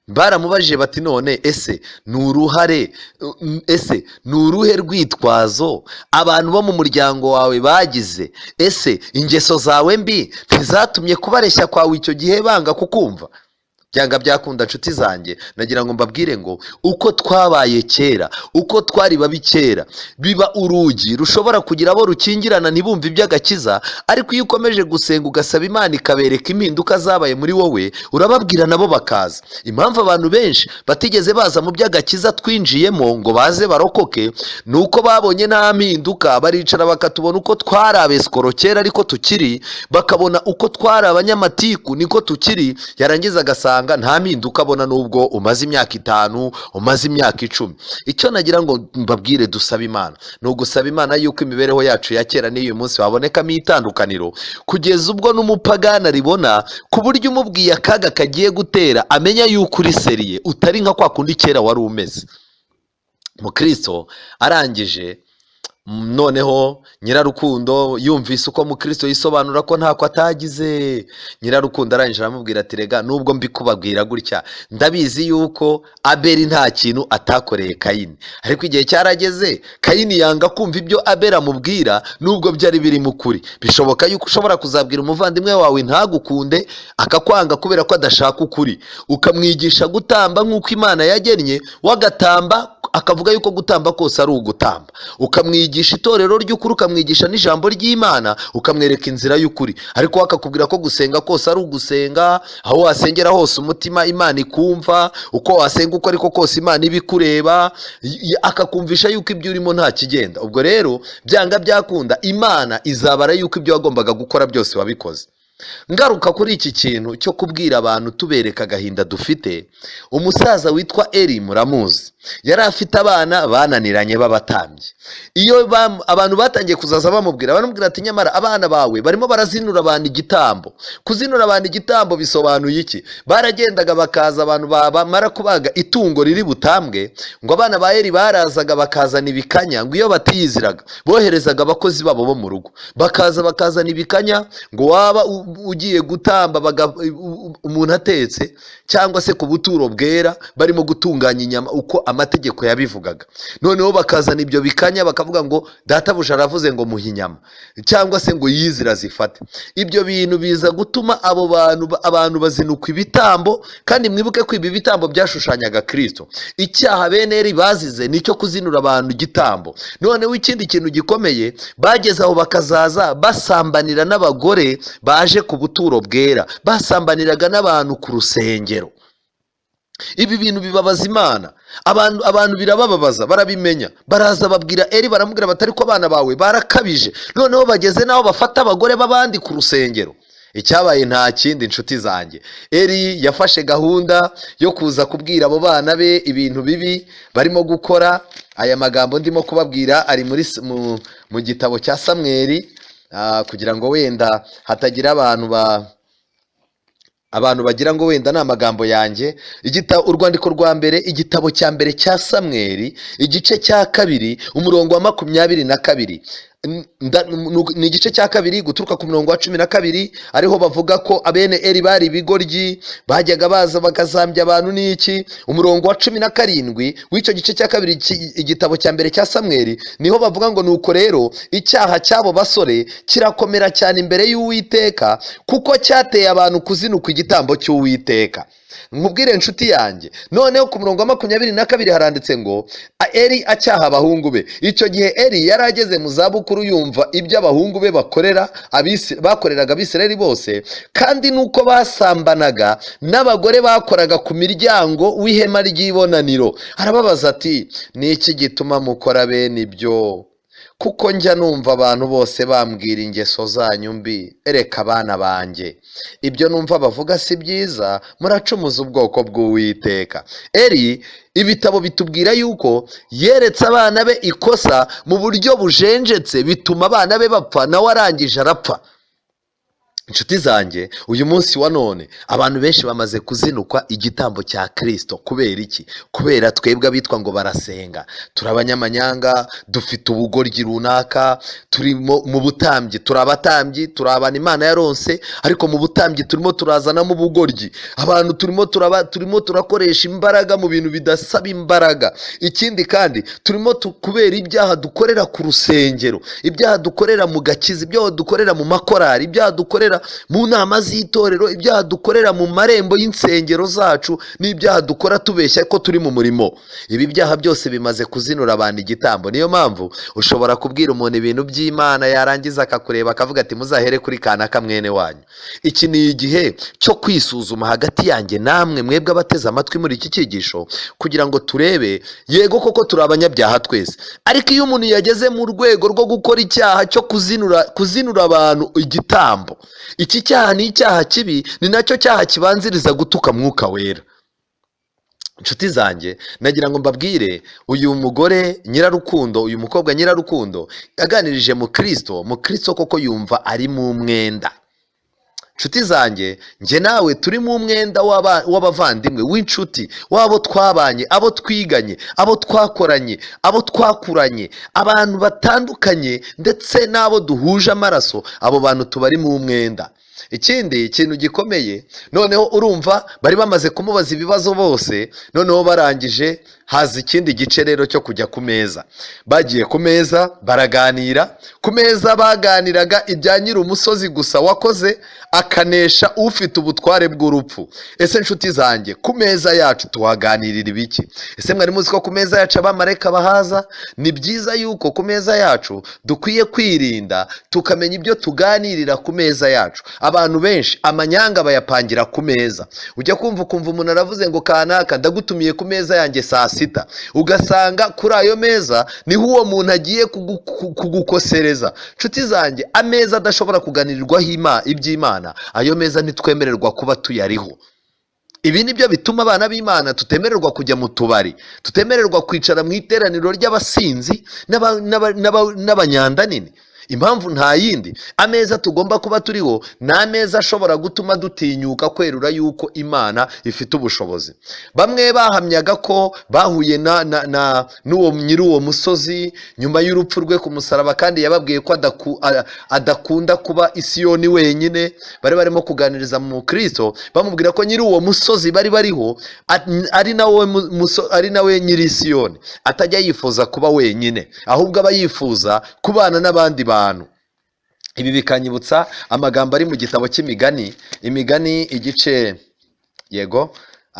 Baramubajije bati: "None ese ni uruhare, ese ni uruhe rwitwazo abantu bo mu muryango wawe bagize? Ese ingeso zawe mbi ntizatumye kubareshya kwawe icyo gihe banga kukumva?" Byanga byakunda, nshuti zanjye, nagira ngo mbabwire ngo uko twabaye kera, uko twari babi kera, biba urugi rushobora kugira abo rukingirana ntibumve iby'agakiza. Ariko iyo ukomeje gusenga, ugasaba Imana ikabereka impinduka zabaye muri wowe, urababwira nabo bakaza. Impamvu abantu benshi batigeze baza mu by'agakiza twinjiyemo ngo baze barokoke ni uko babonye nta mpinduka. Baricara bakatubona uko twari abesikoro kera ariko tukiri, bakabona uko twari abanyamatiku niko tukiri, yarangiza agasanga Ugasanga nta mpinduka abona nubwo umaze imyaka 5, umaze imyaka 10. Icyo nagira ngo mbabwire, dusaba Imana, ni ugusaba Imana yuko imibereho yacu ya kera n'uyu munsi wabonekamo itandukaniro, kugeza ubwo n'umupagani aribona, ku buryo umubwiye akaga kagiye gutera amenya yuko uri sérieux, utari nka kwa kundi kera wari umeze. Mukristo arangije, noneho Nyirarukundo yumvise uko Mukristo yisobanura ko ntako atagize, Nyirarukundo arangije aramubwira ati: "Rega nubwo mbikubabwira gutya, ndabizi yuko Abeli nta kintu atakoreye Kayini, ariko igihe cyarageze Kayini yanga kumva ibyo Abeli amubwira nubwo byari birimo ukuri." Bishoboka yuko ushobora kuzabwira umuvandimwe wawe ntagukunde, akakwanga kubera ko adashaka ukuri. Ukamwigisha gutamba nk'uko Imana yagennye, wagatamba akavuga yuko gutamba kose ari ugutamba. Ukamwigisha itorero ry'ukuri, ukamwigisha n'ijambo ry'Imana, ukamwereka inzira y'ukuri, ariko we akakubwira ko gusenga kose ari ugusenga, aho wasengera hose umutima Imana ikumva, uko wasenga uko ariko kose Imana iba ikureba, akakumvisha yuko ibyo urimo nta kigenda. Ubwo rero byanga byakunda Imana izabara yuko ibyo wagombaga gukora byose wabikoze. Ngaruka kuri iki kintu cyo kubwira abantu tubereka agahinda dufite, umusaza witwa Eri muramuzi, yari afite abana bananiranye b'abatambyi. Iyo abantu batangiye kuzaza bamubwira, baramubwira ati: "Nyamara abana bawe barimo barazinura abantu igitambo." Kuzinura abantu igitambo bisobanuye iki? Baragendaga bakaza, abantu bamara kubaga itungo riri butambwe, ngo abana ba Eri barazaga bakazana ibikanya. Ngo iyo batiyiziraga boherezaga abakozi babo bo mu rugo, bakaza bakazana ibikanya, ngo waba ugiye gutamba, umuntu atetse cyangwa se ku buturo bwera barimo gutunganya inyama uko amategeko yabivugaga, noneho bakazana ibyo bikanya bakavuga ngo: "Databuja aravuze ngo muhe inyama," cyangwa se ngo yizira zifate. Ibyo bintu biza gutuma abo bantu, abantu bazinukwa ibitambo. Kandi mwibuke ko ibi bitambo byashushanyaga Kirisito. Icyaha bene Eri bazize ni icyo kuzinura abantu igitambo. Noneho ikindi kintu gikomeye, bageze aho bakazaza basambanira n'abagore baje ku buturo bwera, basambaniraga n'abantu ku rusengero. Ibi bintu bibabaza Imana. Abantu birabababaza, barabimenya, baraza babwira Eri, baramubwira bati: "Ko abana bawe barakabije, noneho bageze n'aho bafata abagore b'abandi ku rusengero." Icyabaye nta kindi, inshuti zanjye, Eri yafashe gahunda yo kuza kubwira abo bana be ibintu bibi barimo gukora. Aya magambo ndimo kubabwira ari muri mu gitabo cya Samweri, kugira ngo wenda hatagira abantu bagira ngo wenda ni amagambo yanjye. Urwandiko rwa mbere, igitabo cya mbere cya Samweri, igice cya 2, umurongo wa 22. Ni igice cya 2 guturuka ku murongo wa 12, ariho bavuga ko abene Eri bari ibigoryi, bajyaga baza bakazambya abantu n'iki. Umurongo wa 17 w'icyo gice cya 2, igitabo cya mbere cya Samweri, niho bavuga ngo: "Nuko rero icyaha cy'abo basore kirakomera cyane imbere y'Uwiteka, kuko cyateye abantu kuzinukwa igitambo cy'Uwiteka." Nkubwire, inshuti yanjye, noneho ku murongo wa 22 haranditse ngo: "Eri acyaha abahungu be." Icyo gihe Eri yari ageze mu zabukuru, yumva ibyo abahungu be bakorera bakoreraga Abisirayeli bose, kandi nuko basambanaga n'abagore bakoraga ku miryango w'ihema ry'ibonaniro. Arababaza ati: "Ni iki gituma mukora bene ibyo? Kuko njya numva abantu bose bambwira ingeso zanyu mbi. Ereka abana banjye, ibyo numva bavuga si byiza, muracumuza ubwoko bw'Uwiteka." Eri, ibitabo bitubwira yuko yeretse abana be ikosa mu buryo bujenjetse, bituma abana be bapfa, nawe arangije arapfa. Inshuti zanjye, uyu munsi wa none abantu benshi bamaze kuzinukwa igitambo cya Kirisito. Kubera iki? Kubera twebwe abitwa ngo barasenga turi abanyamanyanga, dufite ubugoryi runaka. Turi mu butambyi, turi abatambyi, turi abantu Imana yaronse, ariko mu butambyi turimo turazanamo ubugoryi. Abantu turimo turaba, turimo turakoresha imbaraga mu bintu bidasaba imbaraga. Ikindi kandi turimo kubera ibyaha dukorera ku rusengero, ibyaha dukorera mu gakiza, ibyaha dukorera mu makorari, ibyaha dukorera mu nama z'itorero, ibyaha dukorera mu marembo y'insengero zacu, n'ibyaha dukora tubeshya ko turi mu murimo, ibi byaha byose bimaze kuzinura abantu igitambo. Niyo mpamvu ushobora kubwira umuntu ibintu by'Imana, yarangiza akakureba akavuga ati: "Muzahere kuri kanaka mwene wanyu." Iki ni igihe cyo kwisuzuma hagati yanjye namwe, mwebwe abateze amatwi muri iki cyigisho, kugira ngo turebe. Yego koko turi abanyabyaha twese, ariko iyo umuntu yageze mu rwego rwo gukora icyaha cyo kuzinura abantu igitambo. Iki cyaha ni icyaha kibi, ni nacyo cyaha kibanziriza gutuka Mwuka Wera. Inshuti zanjye, nagira ngo mbabwire, uyu mugore Nyirarukundo, uyu mukobwa Nyirarukundo yaganirije mu Kirisito, mu Kirisito koko yumva ari mu mwenda. Inshuti zanjye, njye nawe turi mu mwenda w'abavandimwe, w'inshuti, w'abo twabanye, abo twiganye, abo twakoranye, abo twakuranye, abantu batandukanye, ndetse n'abo duhuje amaraso. Abo bantu tubari mu mwenda. Ikindi kintu gikomeye noneho, urumva bari bamaze kumubaza ibibazo bose, noneho barangije haza ikindi gice rero cyo kujya ku meza. Bagiye ku meza, baraganira. Ku meza baganiraga ibya nyiri umusozi gusa wakoze akanesha ufite ubutware bw'urupfu. Ese inshuti zanjye, ku meza yacu tuhaganirira ibiki? Ese mwari muzi ko ku meza yacu abamarayika bahaza? Ni byiza yuko ku meza yacu dukwiye kwirinda, tukamenya ibyo tuganirira ku meza yacu. Abantu benshi amanyanga bayapangira ku meza. Ujya kumva ukumva umuntu aravuze ngo: "Kanaka, ndagutumiye ku meza yanjye saa sita." Ugasanga kuri ayo meza niho uwo muntu agiye kugukosereza. Inshuti zanjye, ameza adashobora kuganirirwaho iby'Imana, ayo meza ntitwemererwa kuba tuyariho. Ibi ni byo bituma abana b'Imana tutemererwa kujya mu tubari, tutemererwa kwicara mu iteraniro ry'abasinzi n'abanyandanini. Impamvu nta yindi, ameza tugomba kuba turiho ni ameza ashobora gutuma dutinyuka kwerura yuko Imana ifite ubushobozi. Bamwe bahamyaga ko bahuye na, na, na n'uwo nyiri uwo musozi nyuma y'urupfu rwe ku musaraba, kandi yababwiye ko adakunda kuba Isiyoni wenyine. Bari barimo kuganiriza mu Kristo, bamubwira ko nyiri uwo musozi bari bariho ari nawe nyiri Isiyoni, atajya yifuza kuba wenyine, ahubwo aba yifuza kubana n'abandi bantu. Ibi bikanyibutsa amagambo ari mu gitabo cy'Imigani, Imigani igice, yego,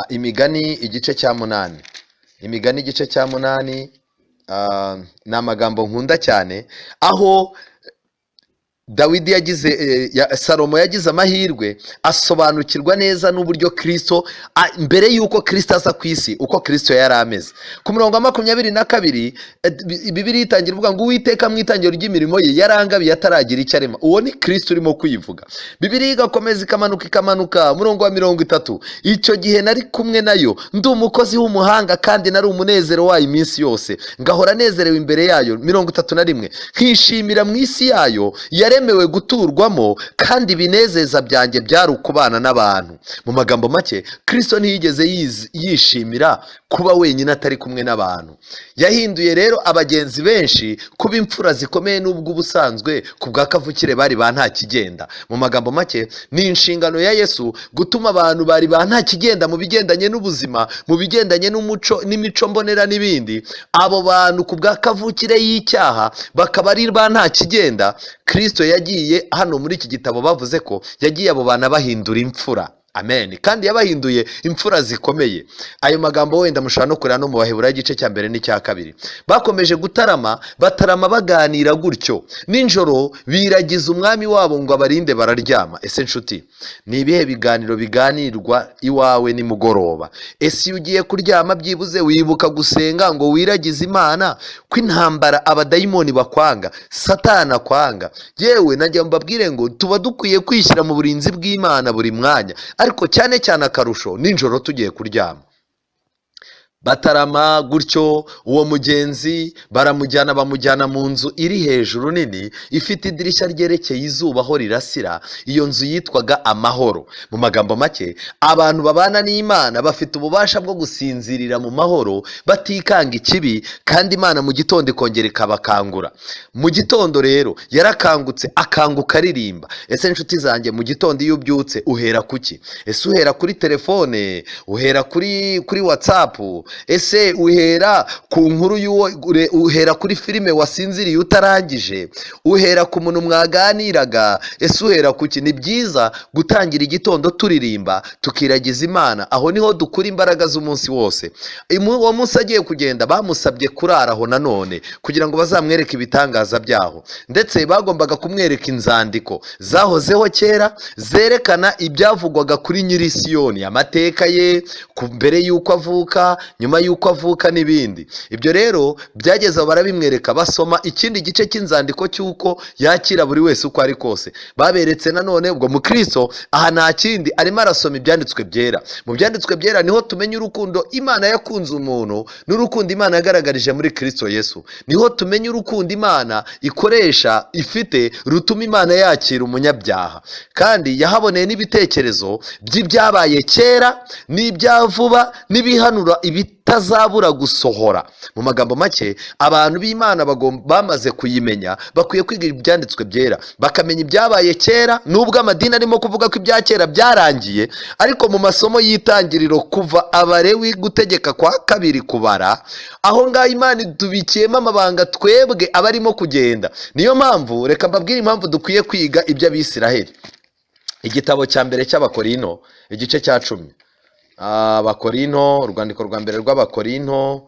Imigani igice cya 8, Imigani igice cya 8, ni amagambo nkunda cyane, aho Dawidi yagize Salomo yagize amahirwe asobanukirwa neza n'uburyo Kirisito, mbere y'uko Kirisito aza ku isi, uko Kirisito yari ameze. Ku murongo wa 22, Bibiliya itangira ivuga ngo: "Uwiteka mu itangiriro ry'imirimo ye yarangabiye ataragira icyo arema." Uwo ni Kirisito urimo kwivuga. Bibiliya igakomeza, ikamanuka, ikamanuka, umurongo wa 30: "Icyo gihe nari kumwe nayo ndi umukozi w'umuhanga, kandi nari umunezero wayo iminsi yose, ngahora nezerewe imbere yayo." 31: "Nkishimira mu isi yayo yaremewe guturwamo, kandi ibinezeza byanjye byari ukubana n'abantu." Mu magambo make, Kirisito ntiyigeze yishimira kuba wenyine atari kumwe n'abantu. Yahinduye rero abagenzi benshi kuba imfura zikomeye, n'ubwo ubusanzwe ku bwa kavukire bari ba nta kigenda. Mu magambo make, ni inshingano ya Yesu gutuma abantu bari ba nta kigenda mu bigendanye n'ubuzima, mu bigendanye n'umuco n'imico mbonera n'ibindi, abo bantu ku bwa kavukire y'icyaha bakaba ari ba nta kigenda. Kirisito yagiye hano muri iki gitabo, bavuze ko yagiye abo bantu abahindura imfura. Amen. Kandi yabahinduye imfura zikomeye. Ayo magambo wenda mushobora no kureba no mu Baheburayo igice cya 1 n'icya 2. Bakomeje gutarama, batarama baganira gutyo nijoro, biragiza umwami wabo ngo abarinde, bararyama. Ese nshuti, ni ibihe biganiro biganirwa iwawe nimugoroba? Ese iyo ugiye kuryama byibuze wibuka gusenga ngo wiragize Imana, ko intambara abadayimoni bakwanga, Satana akwanga? Yewe, najya mbabwire ngo tuba dukwiye kwishyira mu burinzi bw'Imana buri mwanya, ariko cyane cyane akarusho nijoro tugiye kuryama. Batarama gutyo, uwo mugenzi baramujyana, bamujyana mu nzu iri hejuru nini, ifite idirishya ryerekeye izuba aho rirasira. Iyo nzu yitwaga Amahoro. Mu magambo make, abantu babana n'Imana bafite ububasha bwo gusinzirira mu mahoro batikanga ikibi, kandi Imana mu gitondo ikongera ikabakangura. Mu gitondo rero yarakangutse, akanguka aririmba. Ese inshuti zanjye, mu gitondo iyo ubyutse uhera kuki? Ese uhera kuri telefone? Uhera kuri WhatsApp? Ese uhera ku nkuru y'uwo uhera kuri filime wasinziriye utarangije? Uhera ku muntu mwaganiraga? Ese uhera ku ki? Ni byiza gutangira igitondo turirimba, tukiragiza Imana. Aho niho dukura imbaraga z'umunsi wose. Uwo munsi agiye kugenda, bamusabye kurara aho nanone kugira ngo bazamwereke ibitangaza byaho, ndetse bagombaga kumwereka inzandiko zahozeho kera zerekana ibyavugwaga kuri nyiri Siyoni, amateka ye mbere y'uko avuka, nyuma y'uko avuka n'ibindi. Ibyo rero byageze aho barabimwereka, basoma ikindi gice cy'inzandiko cy'uko yakira buri wese uko ari kose. Baberetse nanone ubwo mukristo aha nta kindi arimo arasoma ibyanditswe byera. Mu byanditswe byera niho tumenya urukundo Imana yakunze umuntu n'urukundo Imana yagaragarije muri Kristo Yesu. Niho tumenya urukundo Imana ikoresha ifite rutuma Imana yakira umunyabyaha. Kandi yahaboneye n'ibitekerezo by'ibyabaye kera n'ibya vuba n'ibihanura ibitazabura gusohora. Mu magambo make, abantu b'Imana bamaze kuyimenya bakwiye kwiga ibyanditswe byera, bakamenya ibyabaye kera. Nubwo amadini arimo kuvuga ko ibya kera byarangiye, ariko mu masomo y'itangiriro kuva Abalewi gutegeka kwa kabiri kubara, aho ngaho Imana idubikiyemo amabanga twebwe abarimo kugenda. Niyo mpamvu reka mbabwire impamvu dukwiye kwiga iby'Abisiraheli. Igitabo cya mbere cy'Abakorino, igice cya 10. Abakorino, urwandiko rwa mbere rw'Abakorino,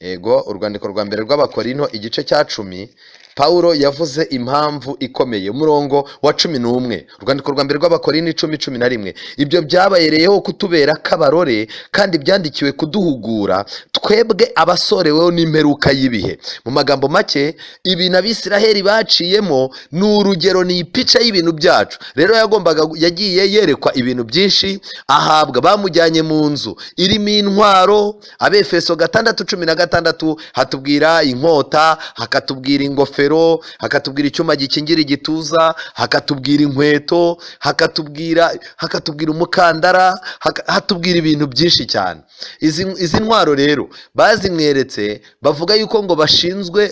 yego, urwandiko rwa mbere rw'Abakorino, igice cya 10. Pawulo yavuze impamvu ikomeye, umurongo wa 11, urwandiko rwa mbere rw'Abakorino 10, 11: "Ibyo byabayereyeho kutubera kabarore, kandi byandikiwe kuduhugura twebwe abasoreweho n'imperuka y'ibihe." Mu magambo make, ibintu Abisiraheli baciyemo ni urugero, ni ipica y'ibintu byacu. Rero yagombaga, yagiye yerekwa ibintu byinshi, ahabwa, bamujyanye mu nzu irimo intwaro. Abefeso 6, 16 hatubwira inkota, hakatubwira ingofero, hakatubwira icyuma gikingira igituza, hakatubwira inkweto, hakatubwira umukandara, hatubwira ibintu byinshi cyane. Izi ntwaro rero bazimweretse, bavuga yuko ngo bashinzwe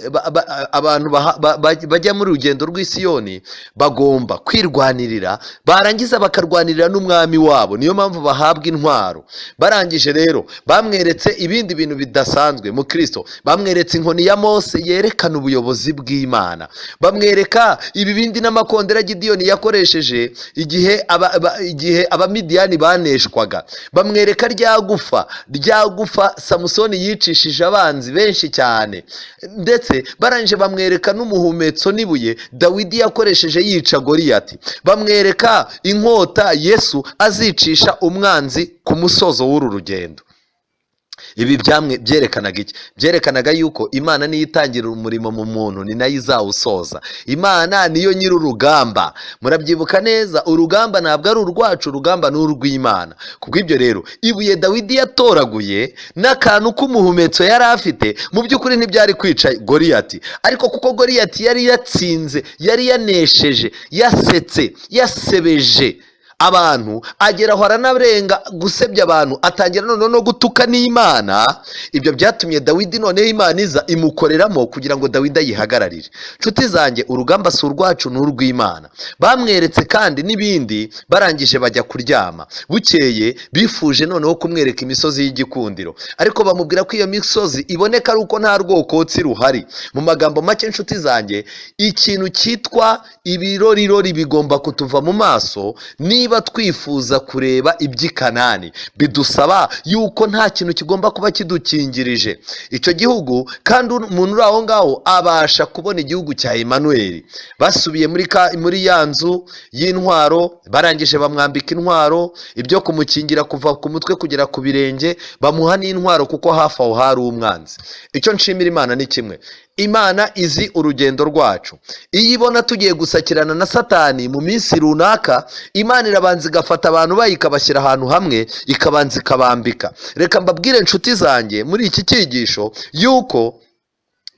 abantu bajya muri rugendo rw'isiyoni bagomba kwirwanirira, barangiza bakarwanirira n'umwami wabo. Niyo mpamvu bahabwa intwaro. Barangije rero bamweretse ibindi bintu bidasanzwe mu Kristo. Bamweretse inkoni ya Mose yerekana ubuyobozi bw'Imana, bamwereka ibibindi n'amakondera Gidiyoni yakoresheje igihe Abamidiyani baneshwaga, bamwereka rya gufa Samusoni yicishije abanzi benshi cyane, ndetse barangije bamwereka n'umuhumetso n'ibuye Dawidi yakoresheje yica Goriyati, bamwereka inkota Yesu azicisha umwanzi ku musozo w'uru rugendo. Ibi byerekanaga iki? Byerekanaga yuko Imana niyo itangira umurimo mu muntu, ni nayo izawusoza. Imana niyo nyiri urugamba. Murabyibuka neza, urugamba ntabwo ari urwacu, urugamba ni urw'Imana. Kubw'ibyo rero, ibuye Dawidi yatoraguye n'akantu k'umuhumetso yari afite, mu by'ukuri ntibyari kwica Goriyati, ariko kuko Goriyati yari yatsinze, yari yanesheje, yasetse, yasebeje abantu, agera aho aranarenga gusebya abantu, atangira noneho no gutuka n'Imana. Ibyo byatumye Dawidi noneho Imana iza imukoreramo kugira ngo Dawidi ayihagararire. Nshuti zanjye, urugamba si urwacu, ni urw'Imana. Bamweretse kandi n'ibindi, barangije bajya kuryama. Bukeye bifuje noneho kumwereka imisozi y'igikundiro, ariko bamubwira ko iyo misozi iboneka ari uko nta rwokotsi ruhari. Mu magambo make, nshuti zanjye, ikintu cyitwa ibirorirori bigomba kutuva mu maso niba twifuza kureba iby'i Kanani. Bidusaba yuko nta kintu kigomba kuba kidukingirije icyo gihugu, kandi umuntu uri aho ngaho abasha kubona igihugu cya Emanuweli. Basubiye muri ya nzu y'intwaro, barangije bamwambika intwaro, ibyo kumukingira kuva ku mutwe kugera ku birenge, bamuha n'intwaro kuko hafi aho hari umwanzi. Icyo nshimira Imana ni kimwe: Imana izi urugendo rwacu. Iyo ibona tugiye gusakirana na Satani mu minsi runaka, Imana irabanza igafata abantu bayo, ikabashyira ahantu hamwe, ikabanza ikabambika. Reka mbabwire, inshuti zanjye, muri iki cyigisho yuko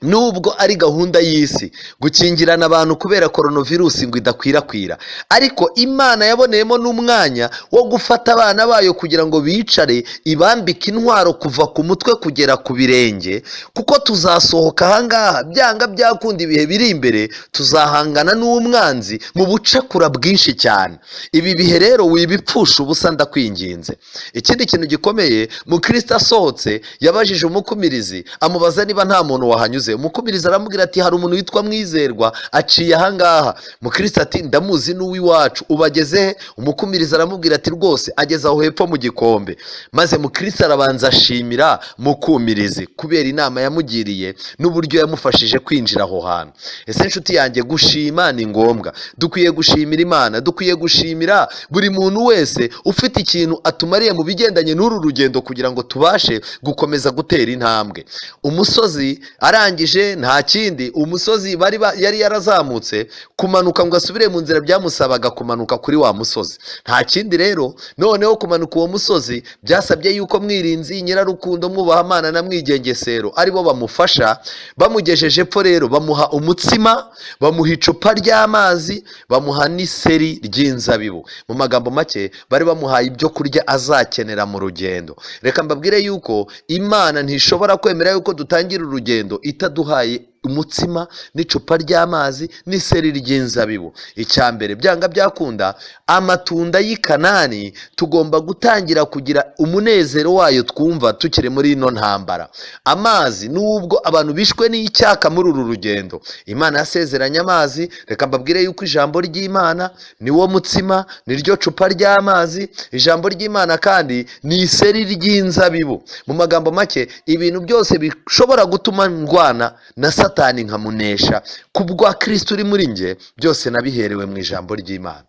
nubwo ari gahunda y'isi gukingirana abantu kubera koronavirusi ngo idakwirakwira, ariko Imana yaboneyemo n'umwanya wo gufata abana bayo kugira ngo bicare ibambike intwaro kuva ku mutwe kugera ku birenge, kuko tuzasohoka ahangaha byanga byakunda. Ibihe biri imbere tuzahangana n'umwanzi mu bucakura bwinshi cyane. Ibi bihe rero wibipfusha ubusa, ndakwinginze. Ikindi kintu gikomeye, mukristo asohotse yabajije umukumirizi, amubaza niba nta muntu wahanyuze. Uhanyuze? Umukumirizi aramubwira ati: "Hari umuntu witwa Mwizerwa aciye ahangaha." Mukristo ati: "Ndamuzi, n'uw'iwacu. Ubageze he?" Umukumirizi aramubwira ati: "Rwose ageze aho hepfo mu gikombe." Maze Mukristo arabanza ashimira Mukumirizi kubera inama yamugiriye n'uburyo yamufashije kwinjira aho hantu. Ese inshuti yanjye, gushima ni ngombwa. Dukwiye gushimira Imana, dukwiye gushimira buri muntu wese ufite ikintu atumariye mu bigendanye n'uru rugendo kugira ngo tubashe gukomeza gutera intambwe. Umusozi arangije, nta kindi, umusozi yari yarazamutse, kumanuka ngo asubire mu nzira byamusabaga kumanuka kuri wa musozi. Nta kindi rero, noneho kumanuka uwo musozi byasabye yuko Mwirinzi, Nyirarukundo, Mwubahamana na Mwigengesero aribo bamufasha. Bamugejeje epfo rero, bamuha umutsima, bamuha icupa ry'amazi, bamuha n'iseri ry'inzabibu. Mu magambo make, bari bamuhaye ibyo kurya azakenera mu rugendo. Reka mbabwire yuko Imana ntishobora kwemera yuko dutangira urugendo itaduhaye umutsima n'icupa ry'amazi n'iseri ry'inzabibu. Icya mbere, byanga byakunda, amatunda y'i Kanani tugomba gutangira kugira umunezero wayo twumva tukiri muri ino ntambara. Amazi, nubwo abantu bishwe n'icyaka muri uru rugendo, Imana yasezeranye amazi. Reka mbabwire yuko ijambo ry'Imana ni wo mutsima, ni ryo cupa ry'amazi. Ijambo ry'Imana kandi ni iseri ry'inzabibu. Mu magambo make, ibintu byose bishobora gutuma ndwana na Satani nkamunesha kubwa Kristo uri muri njye, byose nabiherewe mu ijambo ry'Imana.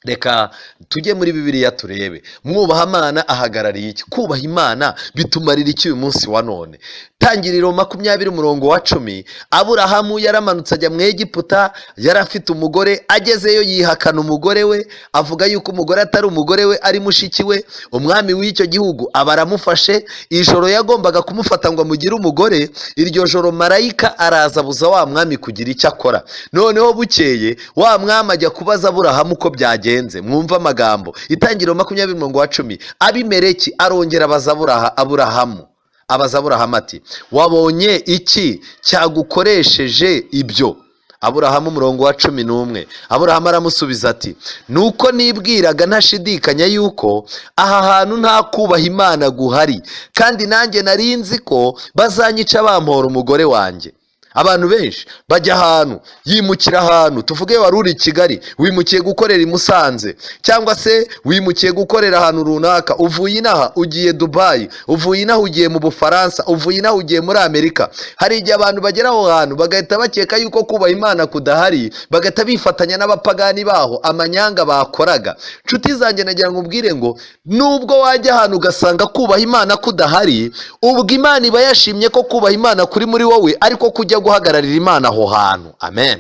Reka tujye muri Bibiliya turebe Mwubahamana ahagarariye iki, kubaha Imana bitumarira iki uyu munsi wa none. Tangiriro 20 umurongo wa 10. Aburahamu yaramanutse ajya mu Egiputa, yari afite umugore. Agezeyo yihakana umugore we, avuga yuko umugore atari umugore we, ari mushiki we. Umwami w'icyo gihugu aba aramufashe. Ijoro yagombaga kumufata ngo amugire umugore, iryo joro marayika araza abuza wa mwami kugira icyo akora. Noneho bukeye wa mwami ajya kubaza Aburahamu uko byagenze. Mwumve amagambo, Itangiriro 20 umurongo wa 10. Abimeleki arongera abaza Aburahamu, abaza Aburahamu ati: "Wabonye iki cyagukoresheje ibyo?" Aburahamu, umurongo wa 11, Aburahamu aramusubiza ati: "Nuko nibwiraga ntashidikanya yuko aha hantu nta kubaha Imana guhari, kandi nanjye nari nzi ko bazanyica bampora umugore wanjye." Abantu benshi bajya ahantu, yimukira ahantu, tuvuge wari uri i Kigali, wimukiye gukorera i Musanze, cyangwa se wimukiye gukorera ahantu runaka, uvuye inaha ugiye Dubayi, uvuye inaha ugiye mu Bufaransa, uvuye inaha ugiye muri Amerika. Hari igihe abantu bagera aho hantu bagahita bakeka yuko kubaha Imana kudahari, bagahita bifatanya n'abapagani baho amanyanga bakoraga. Nshuti zanjye, nagira ngo ubwire ngo nubwo wajya ahantu ugasanga kubaha Imana kudahari, ubwo Imana iba yashimye ko kubaha Imana kuri muri wowe, ariko kujya guhagararira Imana aho hantu. Amen.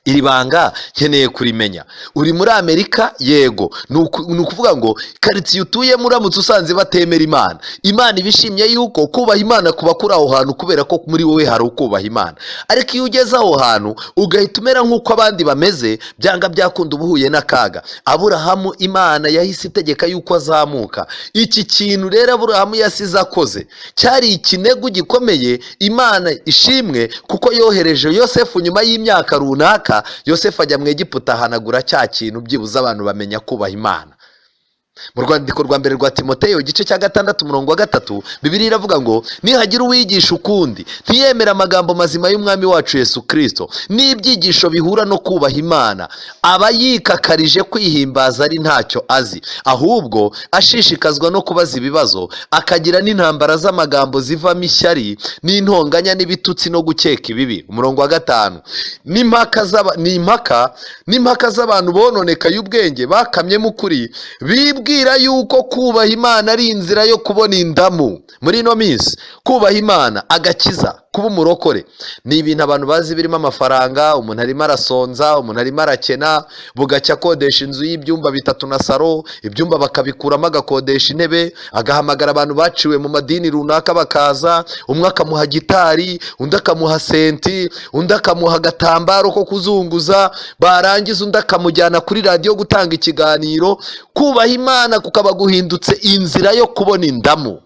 Iri banga nkeneye kurimenya. Uri muri Amerika, yego, ni ukuvuga ngo karitsiye utuyemo uramutse usanze batemera Imana, Imana iba ishimye yuko kubaha Imana kuba kuri aho hantu, kubera ko muri wowe hari ukubaha Imana. Ariko iyo ugeze aho hantu ugahita umera nk'uko abandi bameze, byanga byakunda uba uhuye n'akaga. Aburahamu, Imana yahise itegeka yuko azamuka. Iki kintu rero Aburahamu yasize akoze cyari ikinegu gikomeye. Imana ishimwe kuko yohereje Yosefu nyuma y'imyaka runaka. Yosefu ajya mu Egiputa, ahanagura cya kintu, byibuze abantu bamenya kubaha Imana. Mu rwandiko rwa mbere rwa Timoteyo, igice cya 6 umurongo wa 3, Bibiliya iravuga ngo: "Nihagira uwigisha ukundi, ntiyemere amagambo mazima y'Umwami wacu Yesu Kirisito n'ibyigisho bihura no kubaha Imana, aba yikakarije kwihimbaza ari ntacyo azi, ahubwo ashishikazwa no kubaza ibibazo, akagira n'intambara z'amagambo zivamo ishyari n'intonganya n'ibitutsi no gukeka ibibi." Umurongo wa 5: "Ni impaka z'abantu bononekaye ubwenge, bakamyemo ukuri, bibwira yuko kubaha Imana ari inzira yo kubona indamu." Muri ino minsi kubaha Imana, agakiza, kuba umurokore ni ibintu abantu bazi birimo amafaranga. Umuntu arimo arasonza, umuntu arimo arakena, bugacya akodesha inzu y'ibyumba bitatu na saro, ibyumba bakabikuramo, agakodesha intebe, agahamagara abantu baciwe mu madini runaka bakaza, umwe akamuha gitari, undi akamuha senti, undi akamuha agatambaro ko kuzunguza, barangiza undi akamujyana kuri radiyo gutanga ikiganiro. Kubaha Imana kukaba guhindutse inzira yo kubona indamu.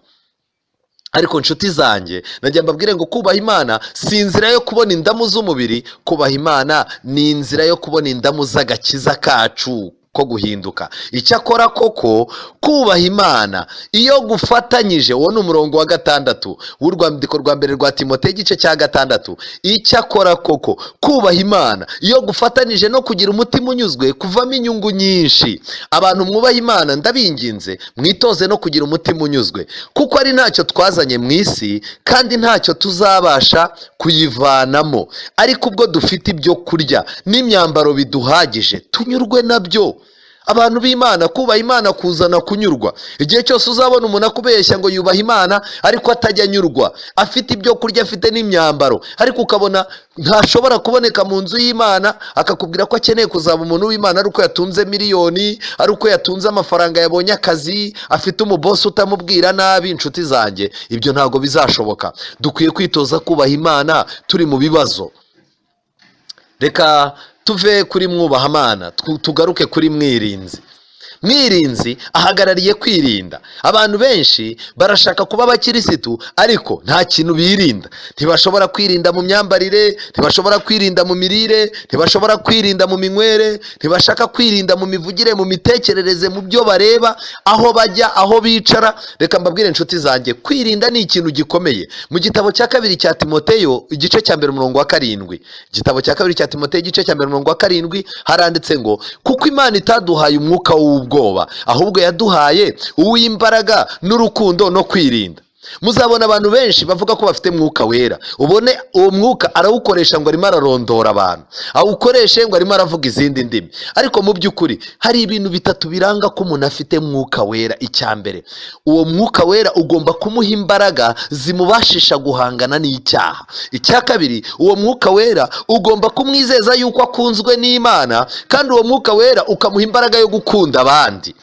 Ariko nshuti zanjye, najya mbabwire ngo kubaha Imana si inzira yo kubona indamu z'umubiri. Kubaha Imana ni inzira yo kubona indamu z'agakiza kacu. ko guhinduka. Icyakora koko kubaha Imana iyo gufatanyije, uwo ni umurongo wa 6 w'urwandiko rwa mbere rwa Timoteyo igice cya 6. Icyakora koko kubaha Imana iyo gufatanyije no kugira umutima unyuzwe kuvamo inyungu nyinshi. Abantu mwubaha Imana, ndabinginze mwitoze no kugira umutima unyuzwe, kuko ari ntacyo twazanye mu isi kandi ntacyo tuzabasha kuyivanamo. Ariko ubwo dufite ibyo kurya n'imyambaro biduhagije, tunyurwe nabyo. Abantu b'Imana, kubaha Imana kuzana kunyurwa. Igihe cyose uzabona umuntu akubeshya ngo yubaha Imana ariko atajya anyurwa, afite ibyo kurya, afite n'imyambaro, ariko ukabona ntashobora kuboneka mu nzu y'Imana, akakubwira ko akeneye kuzaba umuntu w'Imana ari uko yatunze miliyoni, ari uko yatunze amafaranga, yabonye akazi, afite umubosi utamubwira nabi, inshuti zanjye, ibyo ntabwo bizashoboka. Dukwiye kwitoza kubaha Imana turi mu bibazo. Reka tuve kuri mwubahamana, tugaruke kuri mwirinzi. Mwirinzi ahagarariye kwirinda. Abantu benshi barashaka kuba abakirisitu ariko nta kintu birinda. Ntibashobora kwirinda mu myambarire, ntibashobora kwirinda mu mirire, ntibashobora kwirinda mu minywere, ntibashaka kwirinda mu mivugire, mu mitekerereze, mu byo bareba, aho bajya, aho bicara. Reka mbabwire inshuti zanjye, kwirinda ni ikintu gikomeye. Mu gitabo cya kabiri cya Timoteyo igice cya 1 umurongo wa 7, igitabo cya kabiri cya Timoteyo igice cya 1 umurongo wa 7, haranditse ngo kuko Imana itaduhaye umwuka w'ubwoba, ahubwo yaduhaye uw'imbaraga n'urukundo no kwirinda. Muzabona abantu benshi bavuga ko bafite mwuka wera, ubone uwo mwuka arawukoresha ngo arimo ararondora abantu, awukoreshe ngo arimo aravuga izindi ndimi, ariko mu by'ukuri hari ibintu bitatu biranga ko umuntu afite mwuka wera. Icya mbere, uwo mwuka wera ugomba kumuha imbaraga zimubashisha guhangana n'icyaha. Icya kabiri, uwo mwuka wera ugomba kumwizeza yuko akunzwe n'Imana, kandi uwo mwuka wera ukamuha imbaraga yo gukunda abandi.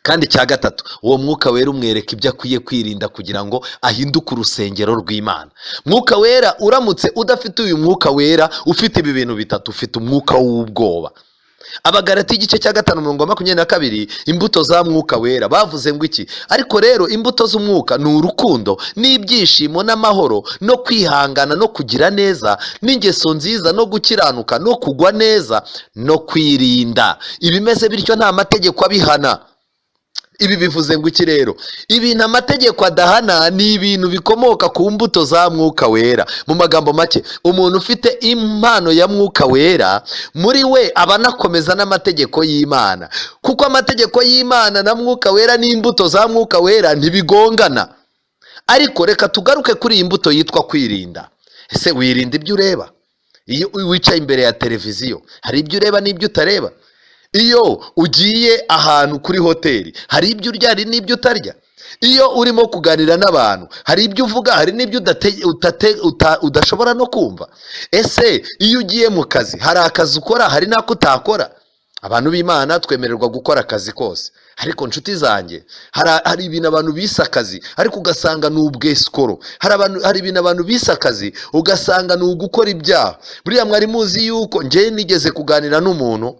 Kandi icya gatatu, uwo mwuka wera umwereka ibyo akwiye kwirinda kugira ngo ahinduke urusengero rw'Imana. Mwuka wera, uramutse udafite uyu mwuka wera ufite ibi bintu bitatu, ufite umwuka w'ubwoba. Abagalati igice cya 5 umurongo wa 22, imbuto za mwuka wera bavuze ngo iki? Ariko rero imbuto z'umwuka ni urukundo n'ibyishimo n'amahoro no kwihangana no kugira neza n'ingeso nziza no gukiranuka no kugwa neza no kwirinda. Ibimeze bityo nta mategeko abihana. Ibi bivuze ngo iki rero? Ibintu amategeko adahana ni ibintu bikomoka ku mbuto za mwuka wera. Mu magambo make, umuntu ufite impano ya mwuka wera muri we aba anakomeza n'amategeko y'Imana, kuko amategeko y'Imana na mwuka wera n'imbuto za mwuka wera ntibigongana. Ariko reka tugaruke kuri iyi mbuto yitwa kwirinda. Ese wirinda ibyo ureba? Iyo wicaye imbere ya televiziyo hari ibyo ureba n'ibyo utareba? Iyo ugiye ahantu kuri hoteli hari ibyo urya, hari n'ibyo utarya? Iyo urimo kuganira n'abantu hari ibyo uvuga, hari n'ibyo udashobora no kumva? Ese iyo ugiye mu kazi hari akazi ukora, hari n'ako utakora? Abantu b'Imana twemererwa gukora akazi kose, ariko nshuti zanjye, hari ibintu abantu bise akazi ariko ugasanga ni ubwesikoro. Hari ibintu abantu bise akazi ugasanga ni ugukora ibyaha. Buriya mwari muzi yuko njyewe nigeze kuganira n'umuntu,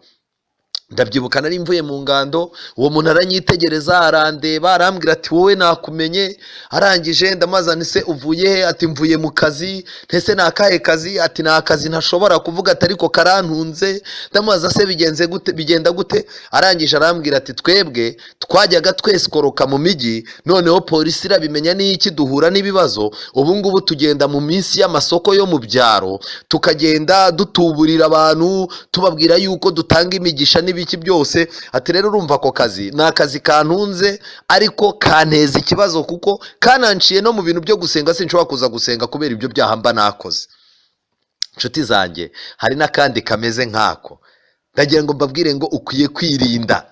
ndabyibuka nari mvuye mu ngando, uwo muntu aranyitegereza, arandeba, arambwira ati wowe nakumenye. Arangije ndamubaza nti se uvuye he? Ati mvuye mu kazi. Ntese ni akahe kazi? Ati ni akazi ntashobora kuvuga, ati ariko karantunze. Ndamubaza se bigenze gute, bigenda gute? Arangije arambwira ati twebwe twajyaga twesikoroka mu mijyi, noneho polisi irabimenya n'iki, duhura n'ibibazo. Ubu ngubu tugenda mu minsi y'amasoko yo mu byaro, tukagenda dutuburira abantu, tubabwira yuko dutanga imigisha n'ibiki byose. Ati rero urumva ako kazi ni akazi kantunze, ariko kanteza ikibazo kuko kananciye no mu bintu byo gusenga, sinshobora kuza gusenga kubera ibyo byaha mba nakoze. Inshuti zanjye, hari n'akandi kameze nk'ako. Ndagira ngo mbabwire ngo ukwiye kwirinda.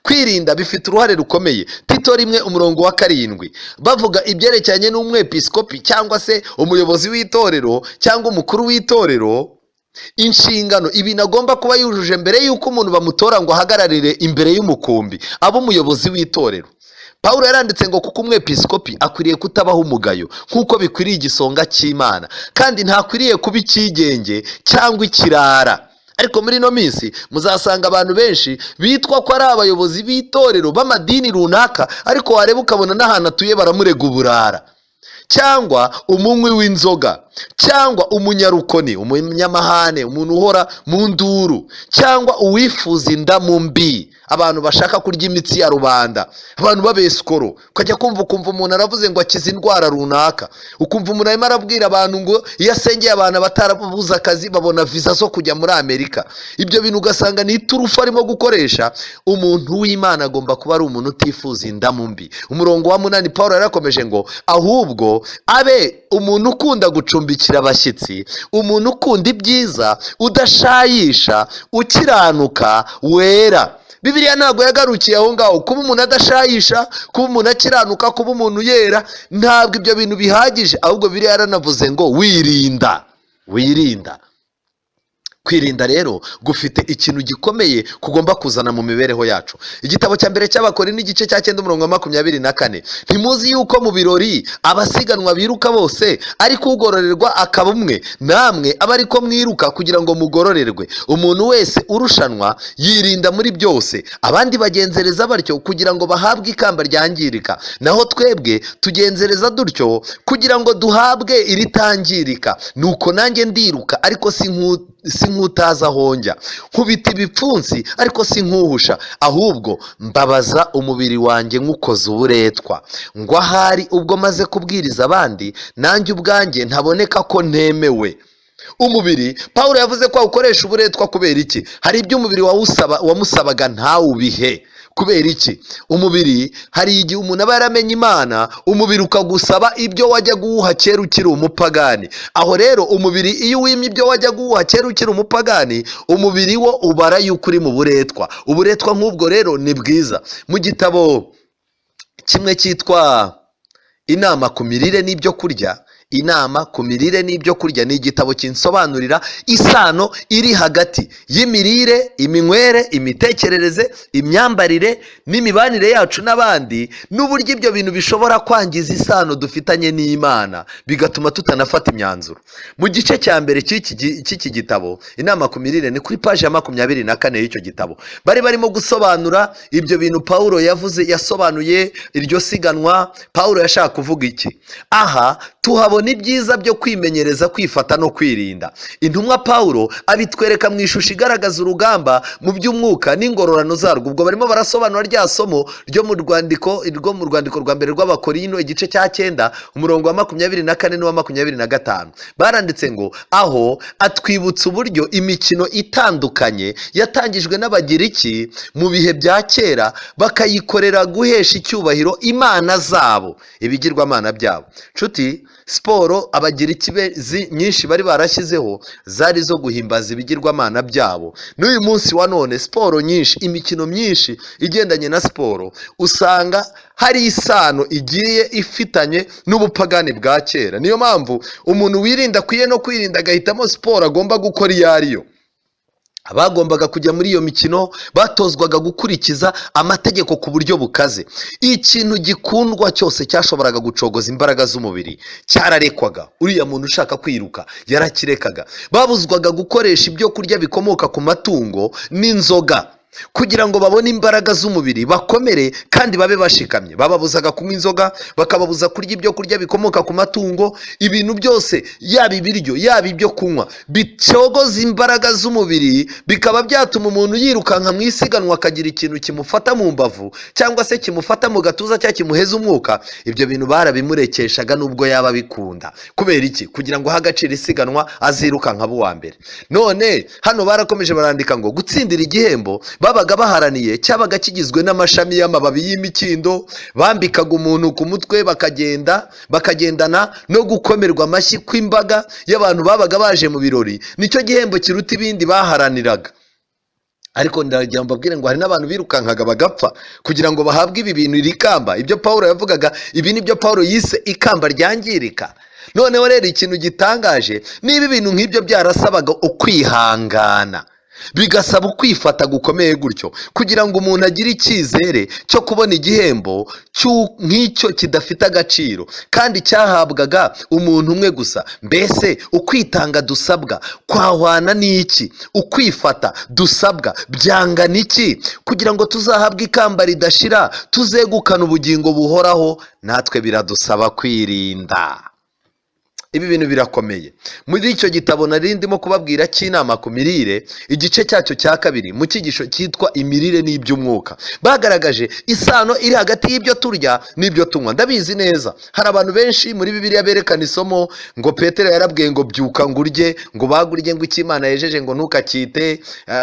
Kwirinda bifite uruhare rukomeye. Tito 1 umurongo wa 7, bavuga ibyerekeranye n'umwepiskopi cyangwa se umuyobozi w'itorero cyangwa umukuru w'itorero, inshingano, ibintu agomba kuba yujuje mbere y'uko umuntu bamutora ngo ahagararire imbere y'umukumbi, abe umuyobozi w'itorero. Pawulo yaranditse ngo kuko umwepiskopi akwiriye kutabaho umugayo nk'uko bikwiriye igisonga cy'Imana, kandi ntakwiriye kuba icyigenge cyangwa ikirara. Ariko muri ino minsi muzasanga abantu benshi bitwa ko ari abayobozi b'itorero b'amadini runaka, ariko wareba ukabona n'ahantu atuye baramurega uburara. cyangwa umunywi w'inzoga, cyangwa umunyarukoni, umunyamahane, umuntu uhora mu nduru, cyangwa uwifuza indamu mbi, abantu bashaka kurya imitsi ya rubanda, abantu b'abesikoro. Ukajya kumva ukumva umuntu aravuze ngo akize indwara runaka, ukumva umuntu arimo arabwira abantu ngo iyo asengeye abantu batarabuze akazi babona viza zo kujya muri Amerika. Ibyo bintu ugasanga ni iturufu arimo gukoresha. Umuntu w'Imana agomba kuba ari umuntu utifuza indamu mbi. Umurongo wa 8, Paul yarakomeje ngo ahubwo abe umuntu ukunda gucumbikira abashyitsi, umuntu ukunda ibyiza, udashayisha, ukiranuka, wera. Bibiliya ntabwo yagarukiye aho ngaho. Kuba umuntu adashayisha, kuba umuntu akiranuka, kuba umuntu yera, ntabwo ibyo bintu bihagije, ahubwo Bibiliya yaranavuze ngo wirinda, wirinda. Kwirinda rero gufite ikintu gikomeye kugomba kuzana mu mibereho yacu. Igitabo cya mbere cy'Abakorinto, igice cya 9, umurongo wa 24: "Ntimuzi yuko mu birori abasiganwa biruka bose, ariko ugororerwa akaba umwe? Namwe aba ariko mwiruka kugira ngo mugororerwe. Umuntu wese urushanwa yirinda muri byose. Abandi bagenzereza batyo kugira ngo bahabwe ikamba ryangirika, naho twebwe tugenzereza dutyo kugira ngo duhabwe iritangirika. Nuko nanjye ndiruka, ariko si nk'utazi aho njya. Nkubita ibipfunsi, ariko si nk'uhusha, ahubwo mbabaza umubiri wanjye nk'ukoze uburetwa, ngo ahari ubwo maze kubwiriza abandi, nanjye ubwanjye ntaboneka ko ntemewe." Umubiri, Paul yavuze ko awukoresha uburetwa. Kubera iki? Hari ibyo umubiri wamusabaga ntawubihe. Kubera iki? Umubiri, hari igihe umuntu aba yaramenye Imana, umubiri ukagusaba ibyo wajya guwuha kera ukiri umupagani. Aho rero umubiri iyo uwimye ibyo wajya guwuha kera ukiri umupagani, umubiri wo ubara yuko uri mu buretwa. Uburetwa nk'ubwo rero ni bwiza. Mu gitabo kimwe cyitwa Inama ku mirire n'ibyo kurya, Inama ku mirire n'ibyo kurya ni igitabo kinsobanurira isano iri hagati y'imirire, iminywere, imitekerereze, imyambarire n'imibanire yacu n'abandi, n'uburyo ibyo bintu bishobora kwangiza isano dufitanye n'Imana, bigatuma tutanafata imyanzuro. Mu gice cya mbere cy'iki gitabo Inama ku mirire, ni kuri paji ya 24 y'icyo gitabo, bari barimo gusobanura ibyo bintu Paul yavuze, yasobanuye iryo siganwa. Paul yashaka kuvuga iki? Aha tuhabona ibyiza byo kwimenyereza kwifata no kwirinda. Intumwa Paul abitwereka mu ishusho igaragaza urugamba mu by'umwuka n'ingororano zarwo. Ubwo barimo barasobanura rya somo ryo mu rwandiko rwa mbere rw'Abakorino, igice cya 9, umurongo wa 24 n'uwa 25. Baranditse ngo aho atwibutsa uburyo imikino itandukanye yatangijwe n'Abagiriki mu bihe bya kera, bakayikorera guhesha icyubahiro imana zabo, ibigirwamana byabo. Nshuti, siporo Abagiriki nyinshi bari barashyizeho zari zo guhimbaza ibigirwamana byabo. N'uyu munsi wa none siporo nyinshi, imikino myinshi igendanye na siporo, usanga hari isano igiye ifitanye n'ubupagani bwa kera. Niyo mpamvu umuntu wirinda akwiye no kwirinda, agahitamo siporo agomba gukora iyo ariyo. Abagombaga kujya muri iyo mikino batozwaga gukurikiza amategeko ku buryo bukaze. Ikintu gikundwa cyose cyashoboraga gucogoza imbaraga z'umubiri cyararekwaga. Uriya muntu ushaka kwiruka yarakirekaga. Babuzwaga gukoresha ibyo kurya bikomoka ku matungo n'inzoga kugira ngo babone imbaraga z'umubiri, bakomere kandi babe bashikamye. Bababuzaga kunywa inzoga, bakababuza kurya ibyo kurya bikomoka ku matungo. Ibintu byose, yaba ibiryo, yaba ibyo kunywa bicogoza imbaraga z'umubiri, bikaba byatuma umuntu yirukanka mu isiganwa akagira ikintu kimufata mu mbavu cyangwa se kimufata mu gatuza cyangwa kimuheza umwuka, ibyo bintu barabimurekeshaga nubwo yaba abikunda. Kubera iki? Kugira ngo ahe agaciro isiganwa, azirukanka aba uwa mbere. None hano barakomeje barandika ngo gutsindira igihembo babaga baharaniye cyabaga kigizwe n'amashami y'amababi y'imikindo bambikaga umuntu ku mutwe, bakagenda bakagendana no gukomerwa amashyi kw'imbaga y'abantu babaga baje mu birori. Nicyo gihembo kiruta ibindi baharaniraga. Ariko ndagira ngo mbabwire ngo hari n'abantu birukankaga bagapfa kugira ngo bahabwe ibi bintu, iri kamba. Ibyo Paul yavugaga, ibi ni byo Paul yise ikamba ryangirika. Noneho rero ikintu gitangaje, niba ibintu nk'ibyo byarasabaga ukwihangana, Bigasaba ukwifata gukomeye gutyo kugira ngo umuntu agire icyizere cyo kubona igihembo nk'icyo kidafite agaciro kandi cyahabwaga umuntu umwe gusa. Mbese ukwitanga dusabwa kwahwana n'iki? Ukwifata dusabwa byangana iki kugira ngo tuzahabwe ikamba ridashira, tuzegukane ubugingo buhoraho? Natwe biradusaba kwirinda. Ibi bintu birakomeye. Muri icyo gitabo nari ndimo kubabwira cy'inama ku mirire, igice cyacyo cya kabiri, mu cyigisho cyitwa "Imirire n'iby'umwuka", bagaragaje isano iri hagati y'ibyo turya n'ibyo tunywa. Ndabizi neza, hari abantu benshi muri Bibiliya berekana isomo ngo Petero yarabwiye ngo byuka, ngo urye, ngo bagurye, ngo icyo Imana yejeje ngo ntukacyite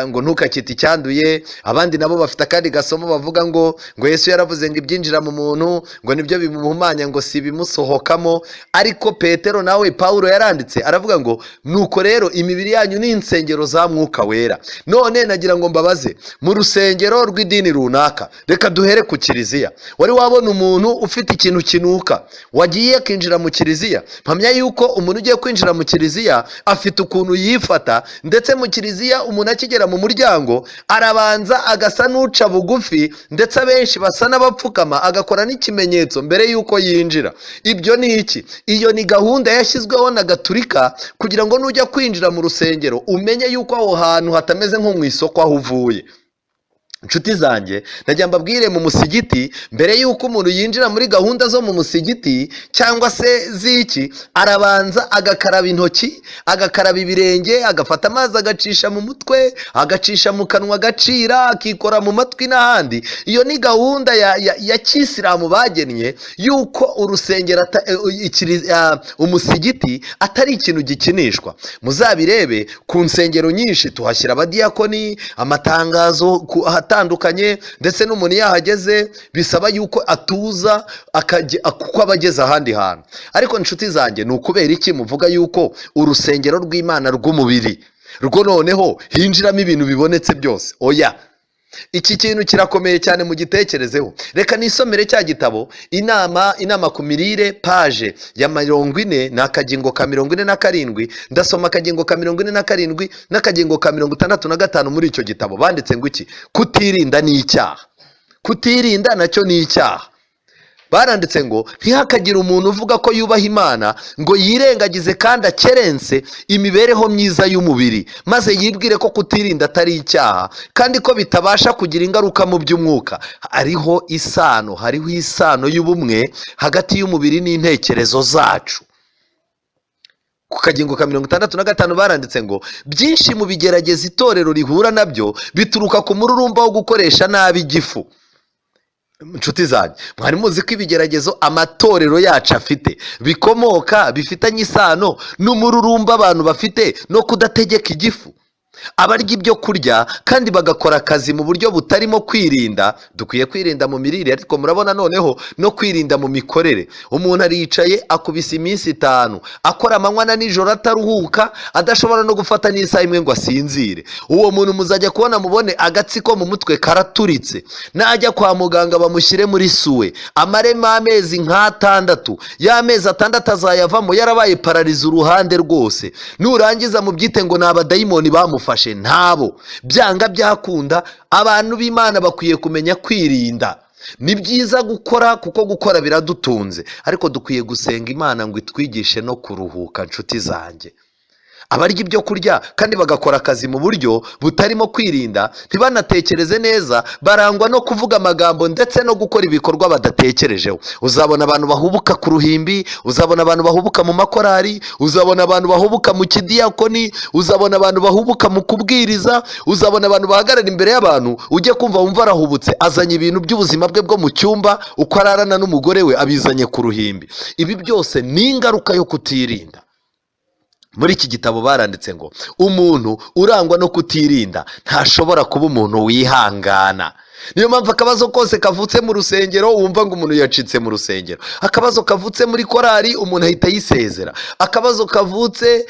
ngo ntukacyite icyanduye. Abandi nabo bafite akandi gasomo bavuga ngo Yesu yaravuze ngo ibyinjira mu muntu ngo nibyo bimuhumanya, ngo si ibimusohokamo. Ariko Petero nawe, Pawulo yaranditse aravuga ngo nuko rero imibiri yanyu ni insengero za Mwuka Wera. None nagira ngo mbabaze, mu rusengero rw'idini runaka, reka duhere ku kiliziya, wari wabona umuntu ufite ikintu kinuka wagiye akinjira mu kiliziya? Mpamya yuko umuntu ugiye kwinjira mu kiliziya afite ukuntu yifata. Ndetse mu kiliziya, umuntu akigera mu muryango arabanza agasa n'uca bugufi, ndetse abenshi basa n'abapfukama, agakora n'ikimenyetso mbere y'uko yinjira. Ibyo ni iki? Iyo ni gahunda yashyizweho na Gaturika kugira ngo nujya kwinjira mu rusengero umenye yuko aho hantu hatameze nko mu isoko aho uvuye. Inshuti zanjye, najya mbabwire, mu musigiti, mbere y'uko umuntu yinjira muri gahunda zo mu musigiti cyangwa se z'iki, arabanza agakaraba intoki, agakaraba ibirenge, agafata amazi agacisha mu mutwe, agacisha mu kanwa, agacira, akikora mu matwi n'ahandi. Iyo ni gahunda ya kisilamu bagennye y'uko urusengero umusigiti atari ikintu gikinishwa. Muzabirebe ku nsengero nyinshi, tuhashyira abadiyakoni, amatangazo ahatandukanye, ndetse n'umuntu iyo ahageze bisaba yuko atuza kuko aba ageze ahandi hantu. Ariko inshuti zanjye, ni ukubera iki muvuga yuko urusengero rw'Imana rw'umubiri rwo noneho hinjiramo ibintu bibonetse byose? Oya, iki kintu kirakomeye cyane, mugitekerezeho. Reka nisomere cya gitabo inama ku mirire, page ya 40 ni akagingo ka 47. Ndasoma akagingo ka 47 n'akagingo ka 65. Muri icyo gitabo banditse ngo iki? Kutirinda ni icyaha. Kutirinda nacyo ni icyaha. Baranditse ngo ntihakagire umuntu uvuga ko yubaha Imana ngo yirengagize kandi akerense imibereho myiza y'umubiri, maze yibwire ko kutirinda atari icyaha kandi ko bitabasha kugira ingaruka mu by'umwuka. Hariho isano y'ubumwe hagati y'umubiri n'intekerezo zacu. Ku kagingo ka 65 baranditse ngo byinshi mu bigerageza itorero rihura nabyo bituruka ku mururumba wo gukoresha nabi igifu. Inshuti zanjye, mwari muzi ko ibigeragezo amatorero yacu afite bikomoka, bifitanye isano n'umururumba abantu bafite no kudategeka igifu? Abarya ibyo kurya kandi bagakora akazi mu buryo butarimo kwirinda. Dukwiye kwirinda mu mirire, ariko murabona noneho no kwirinda mu mikorere. Umuntu aricaye, akubise iminsi 5 akora amanywa na nijoro, ataruhuka, adashobora no gufata n'isaha imwe ngo asinzire. Uwo muntu muzajya kubona mubone agatsi ko mu mutwe karaturitse. Najya kwa muganga bamushyire muri soins, amaremo amezi nk'atandatu. Y'amezi 6 azayavamo yarabaye paralysé uruhande rwose. Nurangiza mubyite ngo ni abadayimoni bamufashe. Ntabo. Byanga byakunda, abantu b'Imana bakwiye kumenya kwirinda. Ni byiza gukora kuko gukora biradutunze, ariko dukwiye gusenga Imana ngo itwigishe no kuruhuka. Nshuti zanjye, abarya ibyo kurya kandi bagakora akazi mu buryo butarimo kwirinda, ntibanatekereze neza, barangwa no kuvuga amagambo ndetse no gukora ibikorwa badatekerejeho. Uzabona abantu bahubuka ku ruhimbi, uzabona abantu bahubuka mu makorari, uzabona abantu bahubuka mu kidiyakoni, uzabona abantu bahubuka mu kubwiriza, uzabona abantu bahagarara imbere y'abantu, ujye kumva wumva arahubutse, azanye ibintu by'ubuzima bwe bwo mu cyumba, uko ararana n'umugore we, abizanye ku ruhimbi. Ibi byose ni ingaruka yo kutirinda. Muri iki gitabo baranditse ngo umuntu urangwa no kutirinda ntashobora kuba umuntu wihangana. Niyo mpamvu akabazo kose kavutse mu rusengero wumva ngo umuntu yacitse mu rusengero, akabazo kavutse muri korali umuntu ahita yisezera, akabazo kavutse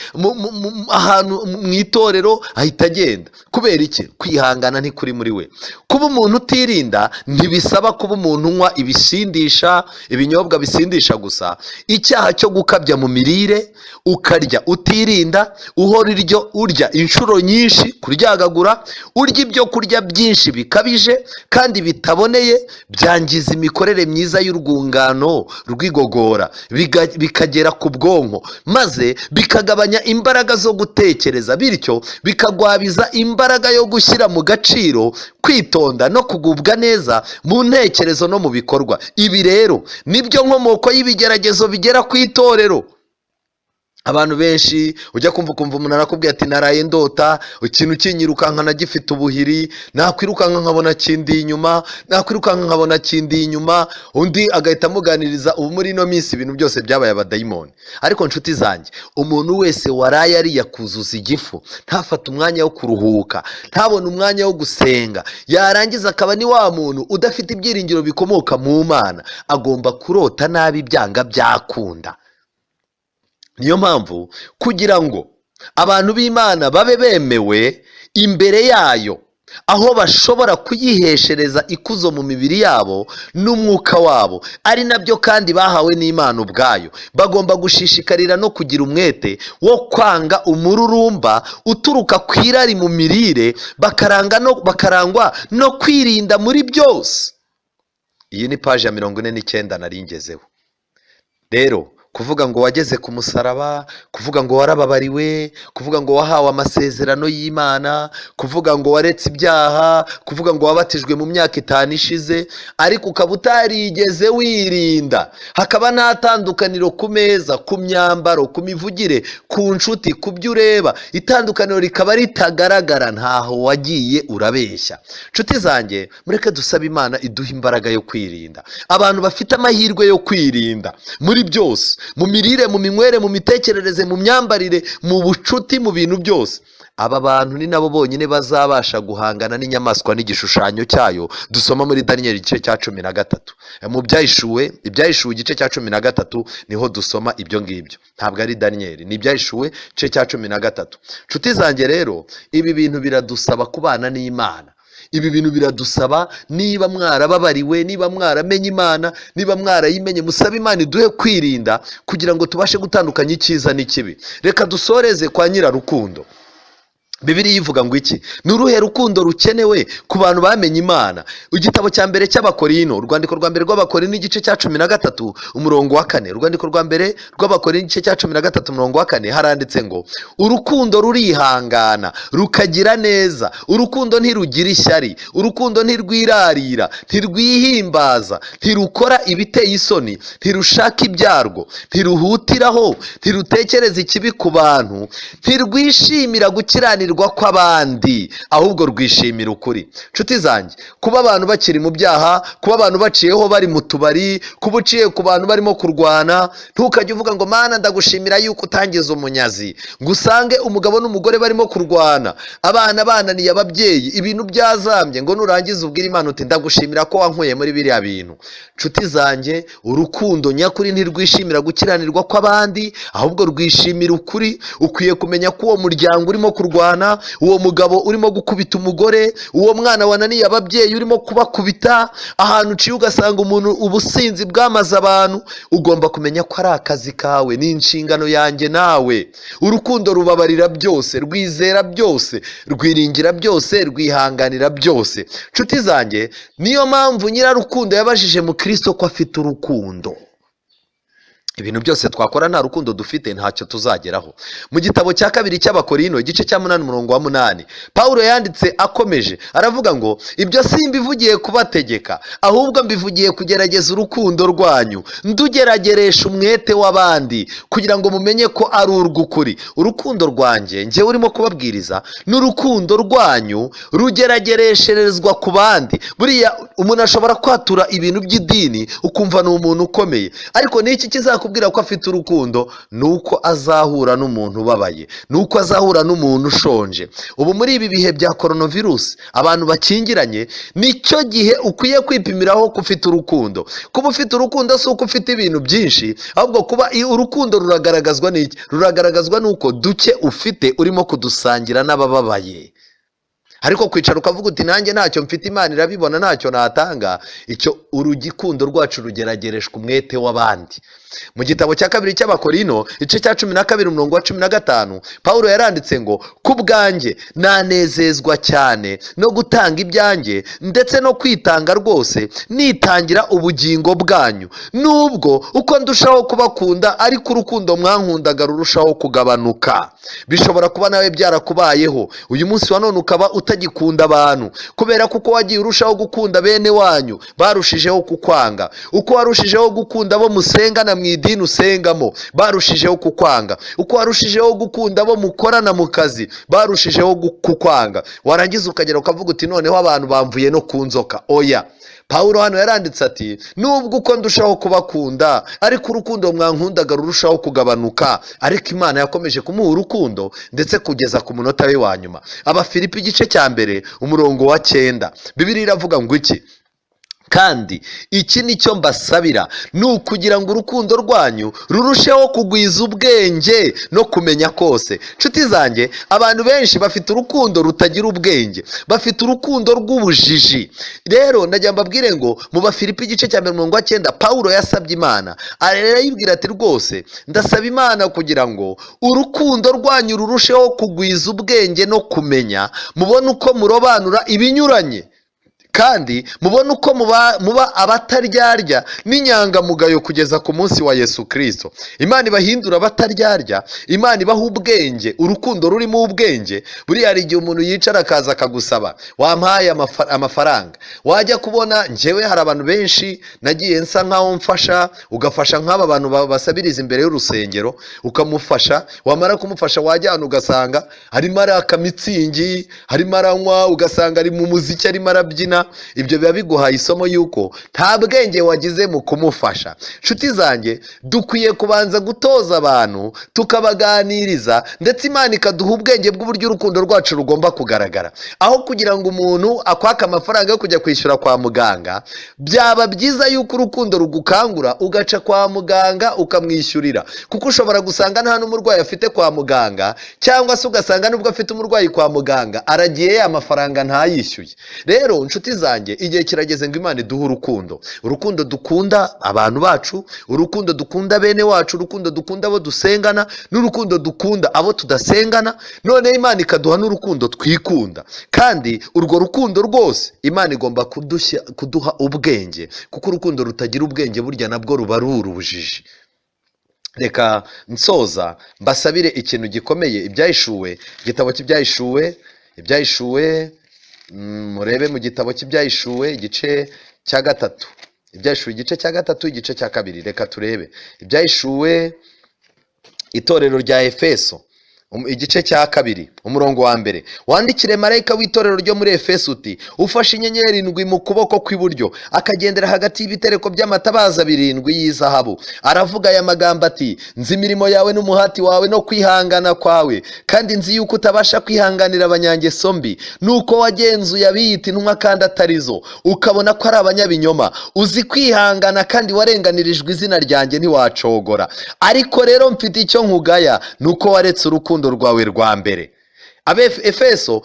ahantu mu itorero ahita agenda. Kubera iki? Kwihangana ntikuri muri we. Kuba umuntu utirinda ntibisaba kuba umuntu unywa ibisindisha, ibinyobwa bisindisha gusa. Icyaha cyo gukabya mu mirire, ukarya utirinda, uhora iryo urya inshuro nyinshi, kuryagagura, urya ibyo kurya byinshi bikabije kandi bitaboneye, byangiza imikorere myiza y'urwungano rw'igogora, bikagera ku bwonko, maze bikagabanya imbaraga zo gutekereza, bityo bikagwabiza imbaraga yo gushyira mu gaciro, kwitonda no kugubwa neza mu ntekerezo no mu bikorwa. Ibi rero nibyo nkomoko y'ibigeragezo bigera ku itorero. Abantu benshi ujya kumva ukumva umuntu arakubwira ati naraye ndota ikintu kinyirukankana gifite ubuhiri, nakwirukanka nkabona kindi inyuma, nakwirukanka nkabona kindi inyuma. Undi agahita amuganiriza. Ubu muri ino minsi ibintu byose byabaye abadayimoni. Ariko nshuti zanjye, umuntu wese waraye ariye akuzuza igifu, ntafate umwanya wo kuruhuka, ntabone umwanya wo gusenga, yarangiza akaba ni wa muntu udafite ibyiringiro bikomoka mu Mana, agomba kurota nabi byanga byakunda. Niyo mpamvu kugira ngo abantu b'Imana babe bemewe imbere yayo, aho bashobora kuyiheshereza ikuzo mu mibiri yabo n'umwuka wabo, ari nabyo kandi bahawe n'Imana ubwayo, bagomba gushishikarira no kugira umwete wo kwanga umururumba uturuka ku irari mu mirire, bakarangwa no kwirinda muri byose. Iyi ni paji ya 49 nari ngezeho. Rero kuvuga ngo wageze ku musaraba, kuvuga ngo warababariwe, kuvuga ngo wahawe amasezerano y'Imana, kuvuga ngo waretse ibyaha, kuvuga ngo wabatijwe mu myaka 5 ishize, ariko ukaba utarigeze wirinda, hakaba nta tandukaniro ku meza, ku myambaro, ku mivugire, ku nshuti, ku byo ureba, itandukaniro rikaba ritagaragara, ntaho wagiye, urabeshya. Nshuti zanjye, mureke dusabe Imana iduhe imbaraga yo kwirinda. Abantu bafite amahirwe yo kwirinda muri byose, mu mirire, mu minywere, mu mitekerereze, mu myambarire, mu bucuti, mu bintu byose, aba bantu ni nabo bonyine bazabasha guhangana n'inyamaswa n'igishushanyo cyayo dusoma muri Daniyeli igice cya 13. Mu Byahishuwe, Ibyahishuwe igice cya 13 niho dusoma ibyo ngibyo, ntabwo ari Daniyeli, ni Ibyahishuwe igice cya 13. Nshuti zanjye rero, ibi bintu biradusaba kubana n'Imana. Ibi bintu biradusaba, niba mwarababariwe, niba mwaramenye Imana, niba mwarayimenye, musabe Imana iduhe kwirinda kugira ngo tubashe gutandukanya icyiza n'ikibi. Reka dusoreze kwa Nyirarukundo. Bibiliya ivuga ngo iki? Ni uruhe rukundo rukenewe ku bantu bamenye Imana? Igitabo cya mbere cy'Abakorino, urwandiko rwa mbere rw'Abakorino igice cya 13 umurongo wa 4, urwandiko rwa mbere rw'Abakorino igice cya 13 umurongo wa 4, haranditse ngo urukundo rurihangana, rukagira neza, urukundo ntirugira ishyari, urukundo ntirwirarira, ntirwihimbaza, ntirukora ibiteye isoni, ntirushaka ibyarwo, ntiruhutiraho, ntirutekereza ikibi ku bantu, ntirwishimira gukiranirwa kw'abandi, ahubwo rwishimira ukuri. Nshuti zanjye, kuba abantu bakiri mu byaha, kuba abantu baciyeho bari mu tubari, kuba uciye ku bantu barimo kurwana, ntukajye uvuga ngo Mana ndagushimira yuko utangiza umunyazi, ngo usange umugabo n'umugore barimo kurwana, abana bananiye ababyeyi, ibintu byazambye, ngo nurangiza ubwire Imana uti ndagushimira ko wankuye muri biriya bintu. Nshuti zanjye, urukundo nyakuri ntirwishimira gukiranirwa kw'abandi, ahubwo rwishimira ukuri. Ukwiye kumenya ko uwo muryango urimo kurwana, uwo mugabo urimo gukubita umugore, uwo mwana wananiye ababyeyi urimo kubakubita, ahantu uciye ugasanga umuntu ubusinzi bwamaze abantu, ugomba kumenya ko ari akazi kawe, ni inshingano yanjye nawe. Urukundo rubabarira byose, rwizera byose, rwiringira byose, rwihanganira byose. Nshuti zanjye, niyo mpamvu Nyirarukundo yabajije mu Kristo ko afite urukundo. Ibintu byose twakora nta rukundo dufite ntacyo tuzageraho. Mu gitabo cya kabiri cy'Abakorino igice cya 8 umurongo wa 8, Pawulo yanditse akomeje aravuga ngo ibyo simbivugiye kubategeka, ahubwo mbivugiye kugerageza urukundo rwanyu, ndugerageresha umwete w'abandi kugira ngo mumenye ko ari urw'ukuri. Urukundo rwanjye njyewe urimo kubabwiriza n'urukundo rwanyu rugerageresherezwa ku bandi. Buriya umuntu ashobora kwatura ibintu by'idini ukumva ni umuntu ukomeye, ariko n'iki kizakubwira uzakubwira ko afite urukundo ni uko azahura n'umuntu ubabaye, ni uko azahura n'umuntu ushonje. Ubu muri ibi bihe bya coronavirus, abantu bakingiranye, nicyo gihe ukwiye kwipimiraho ko ufite urukundo. Kuba ufite urukundo si uko ufite ibintu byinshi, ahubwo kuba urukundo ruragaragazwa n'iki? Ruragaragazwa n'uko duke ufite urimo kudusangira n'abababaye. Ariko kwicara ukavuga uti: "Nanjye ntacyo mfite, Imana irabibona, ntacyo natanga", icyo urukundo rwacu rugeragereshwa umwete w'abandi. Mu gitabo cya kabiri cy'Abakorino, igice cya 12, umurongo wa 15, Pawulo yaranditse ngo: "Ku bwanjye nanezezwa cyane no gutanga ibyanjye, ndetse no kwitanga rwose, nitangira ubugingo bwanyu, nubwo uko ndushaho kubakunda ariko urukundo mwankundaga rurushaho kugabanuka." Bishobora kuba nawe byarakubayeho, uyu munsi wa none ukaba utagikunda abantu kubera ko uko wagiye urushaho gukunda bene wanyu barushijeho kukwanga, uko warushijeho gukunda abo musengana mu idini usengamo barushijeho kukwanga, uko warushijeho gukunda abo mukorana mu kazi barushijeho kukwanga, warangiza ukagera ukavuga uti: "Noneho abantu bamvuye no ku nzoka." Oya, Pawulo hano yaranditse ati: "Nubwo uko ndushaho kubakunda ariko urukundo mwankundaga rurushaho kugabanuka." Ariko Imana yakomeje kumuha urukundo ndetse kugeza ku munota we wa nyuma. Abafilipi, igice cya 1, umurongo wa 9, Bibiliya iravuga ngo iki? "Kandi iki ni cyo mbasabira, ni ukugira ngo urukundo rwanyu rurusheho kugwiza ubwenge no kumenya kose." Nshuti zanjye, abantu benshi bafite urukundo rutagira ubwenge, bafite urukundo rw'ubujiji. Rero ndagira mbabwire ngo mu Bafilipi, igice cya 1, umurongo wa 9, Pawulo yasabye Imana, arayibwira ati: "Rwose ndasaba Imana kugira ngo urukundo rwanyu rurusheho kugwiza ubwenge no kumenya, mubone uko murobanura ibinyuranye, kandi mubone uko muba abataryarya n'inyangamugayo kugeza ku munsi wa Yesu Kirisito." Imana ibahindura abataryarya, Imana ibaha ubwenge, urukundo rurimo ubwenge. Buriya hari igihe umuntu yicara akaza akagusaba: "Wampaye amafaranga?" Wajya kubona, njyewe hari abantu benshi nagiye nsa nkaho mfasha, ugafasha nk'aba bantu basabiriza imbere y'urusengero, ukamufasha, wamara kumufasha wajya ahantu ugasanga harimo araka Mützig, harimo aranywa, ugasanga ari mu muziki, arimo arabyina. Ibyo biba biguhaye isomo y'uko nta bwenge wagize mu kumufasha. Nshuti zanjye, dukwiye kubanza gutoza abantu, tukabaganiriza, ndetse Imana ikaduha ubwenge bw'uburyo urukundo rwacu rugomba kugaragara. Aho kugira ngo umuntu akwake amafaranga yo kujya kwishyura kwa muganga, byaba byiza yuko urukundo rugukangura ugaca kwa muganga ukamwishyurira, kuko ushobora gusanga nta n'umurwayi afite kwa muganga, cyangwa se ugasanga nubwo afite umurwayi kwa muganga aragiye ya mafaranga ntayishyuye. Rero nshuti zanjye, igihe kirageze ngo Imana iduhe urukundo, urukundo dukunda abantu bacu, urukundo dukunda bene wacu, urukundo dukunda abo dusengana n'urukundo dukunda abo tudasengana. Noneho Imana ikaduha n'urukundo twikunda. Kandi urwo rukundo rwose Imana igomba kuduha ubwenge, kuko urukundo rutagira ubwenge burya nabwo ruba ari ubujiji. Reka nsoza mbasabire ikintu gikomeye. Ibyahishuwe, igitabo cy'Ibyahishuwe, Ibyahishuwe, murebe mu gitabo cy'Ibyahishuwe, igice cya 3. Ibyahishuwe, igice cya 3, igice cya 2. Reka turebe Ibyahishuwe, itorero rya Efeso, igice cya 2, umurongo wa 1. "Wandikire marayika w'itorero ryo muri Efeso uti: Ufashe inyenyeri indwi mu kuboko kw'iburyo, akagendera hagati y'ibitereko by'amatabaza birindwi y'izahabu, aravuga aya magambo ati: Nzi imirimo yawe n'umuhati wawe no kwihangana kwawe, kandi nzi yuko utabasha kwihanganira abanyangeso mbi, nuko wagenzuye abiyita intumwa kandi atarizo, ukabona ko ari abanyabinyoma. Uzi kwihangana, kandi warenganirijwe izina ryanjye ntiwacogora. Ariko rero mfite icyo nkugaya, ni uko waretse urukundo rwawe rwa mbere." Efeso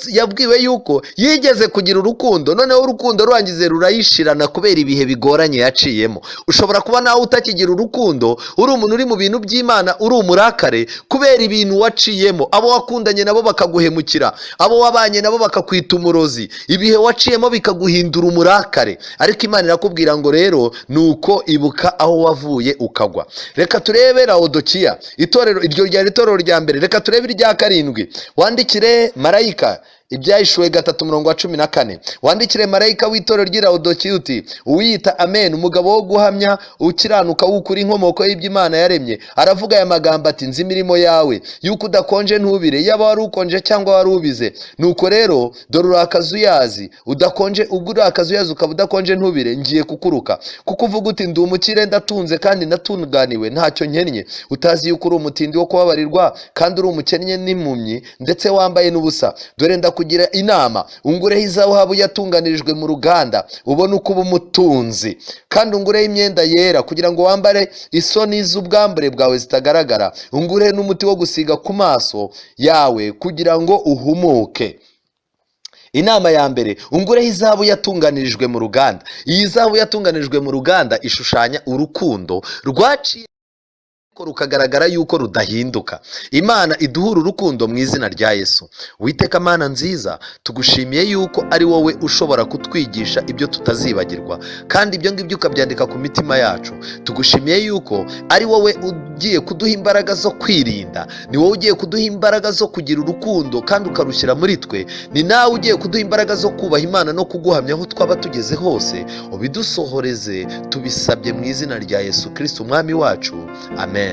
yabwiwe yuko yigeze kugira urukundo, noneho urukundo rurangize rurayishirana kubera ibihe bigoranye yaciyemo. Ushobora kuba nawe utakigira urukundo, uri umuntu uri mu bintu by'Imana, uri umurakare kubera ibintu waciyemo, abo wakundanye nabo bakaguhemukira, abo wabanye nabo bakakwita umurozi, ibihe waciyemo bikaguhindura umurakare. Ariko Imana irakubwira ngo rero ni uko ibuka aho wavuye ukagwa. Reka turebe Lawodokiya, itorero iryo ryari itorero rya mbere. Reka turebe irya karindwi. Wandikire marayika Ibyahishuwe 3 umurongo wa 14. Wandikire marayika w'itorero ry'i Lawodikiya uti: "Uwiyita Amen, umugabo wo guhamya, ukiranuka w'ukuri, inkomoko y'iby'Imana yaremye, aravuga aya magambo ati: Nzi imirimo yawe, yuko udakonje ntubire, yaba wari ukonje cyangwa wari ubize. Nuko rero dore uri akazuyazi, udakonje, ubwo uri akazuyazi ukaba udakonje ntubire, ngiye kukuruka. Kuko uvuga uti: Ndi umukire, ndatunze kandi ndatunganiwe, ntacyo nkennye, utazi yuko uri umutindi wo kubabarirwa, kandi uri umukennye n'impumyi, ndetse wambaye n'ubusa. Dore ndakugira inama: ungureho izahabu yatunganirijwe mu ruganda, ubone uko uba umutunzi, kandi ungureho imyenda yera, kugira ngo wambare, isoni z'ubwambure bwawe zitagaragara, ungureho n'umuti wo gusiga ku maso yawe, kugira ngo uhumuke." Inama ya mbere: ungureho izahabu yatunganirijwe mu ruganda. Iyi zahabu yatunganirijwe mu ruganda ishushanya urukundo rwaciye rukagaragara yuko rudahinduka. Imana iduhura urukundo mu izina rya Yesu. Witeka Mana nziza, tugushimiye yuko ari wowe ushobora kutwigisha ibyo tutazibagirwa, kandi ibyo ngibyo ukabyandika ku mitima yacu. Tugushimiye yuko ari wowe ugiye kuduha imbaraga zo kwirinda, ni wowe ugiye kuduha imbaraga zo kugira urukundo kandi ukarushyira muri twe, ni nawe ugiye kuduha imbaraga zo kubaha Imana no kuguhamya aho twaba tugeze hose. Ubidusohoreze, tubisabye mu izina rya Yesu Kirisiti, Umwami wacu. Amen.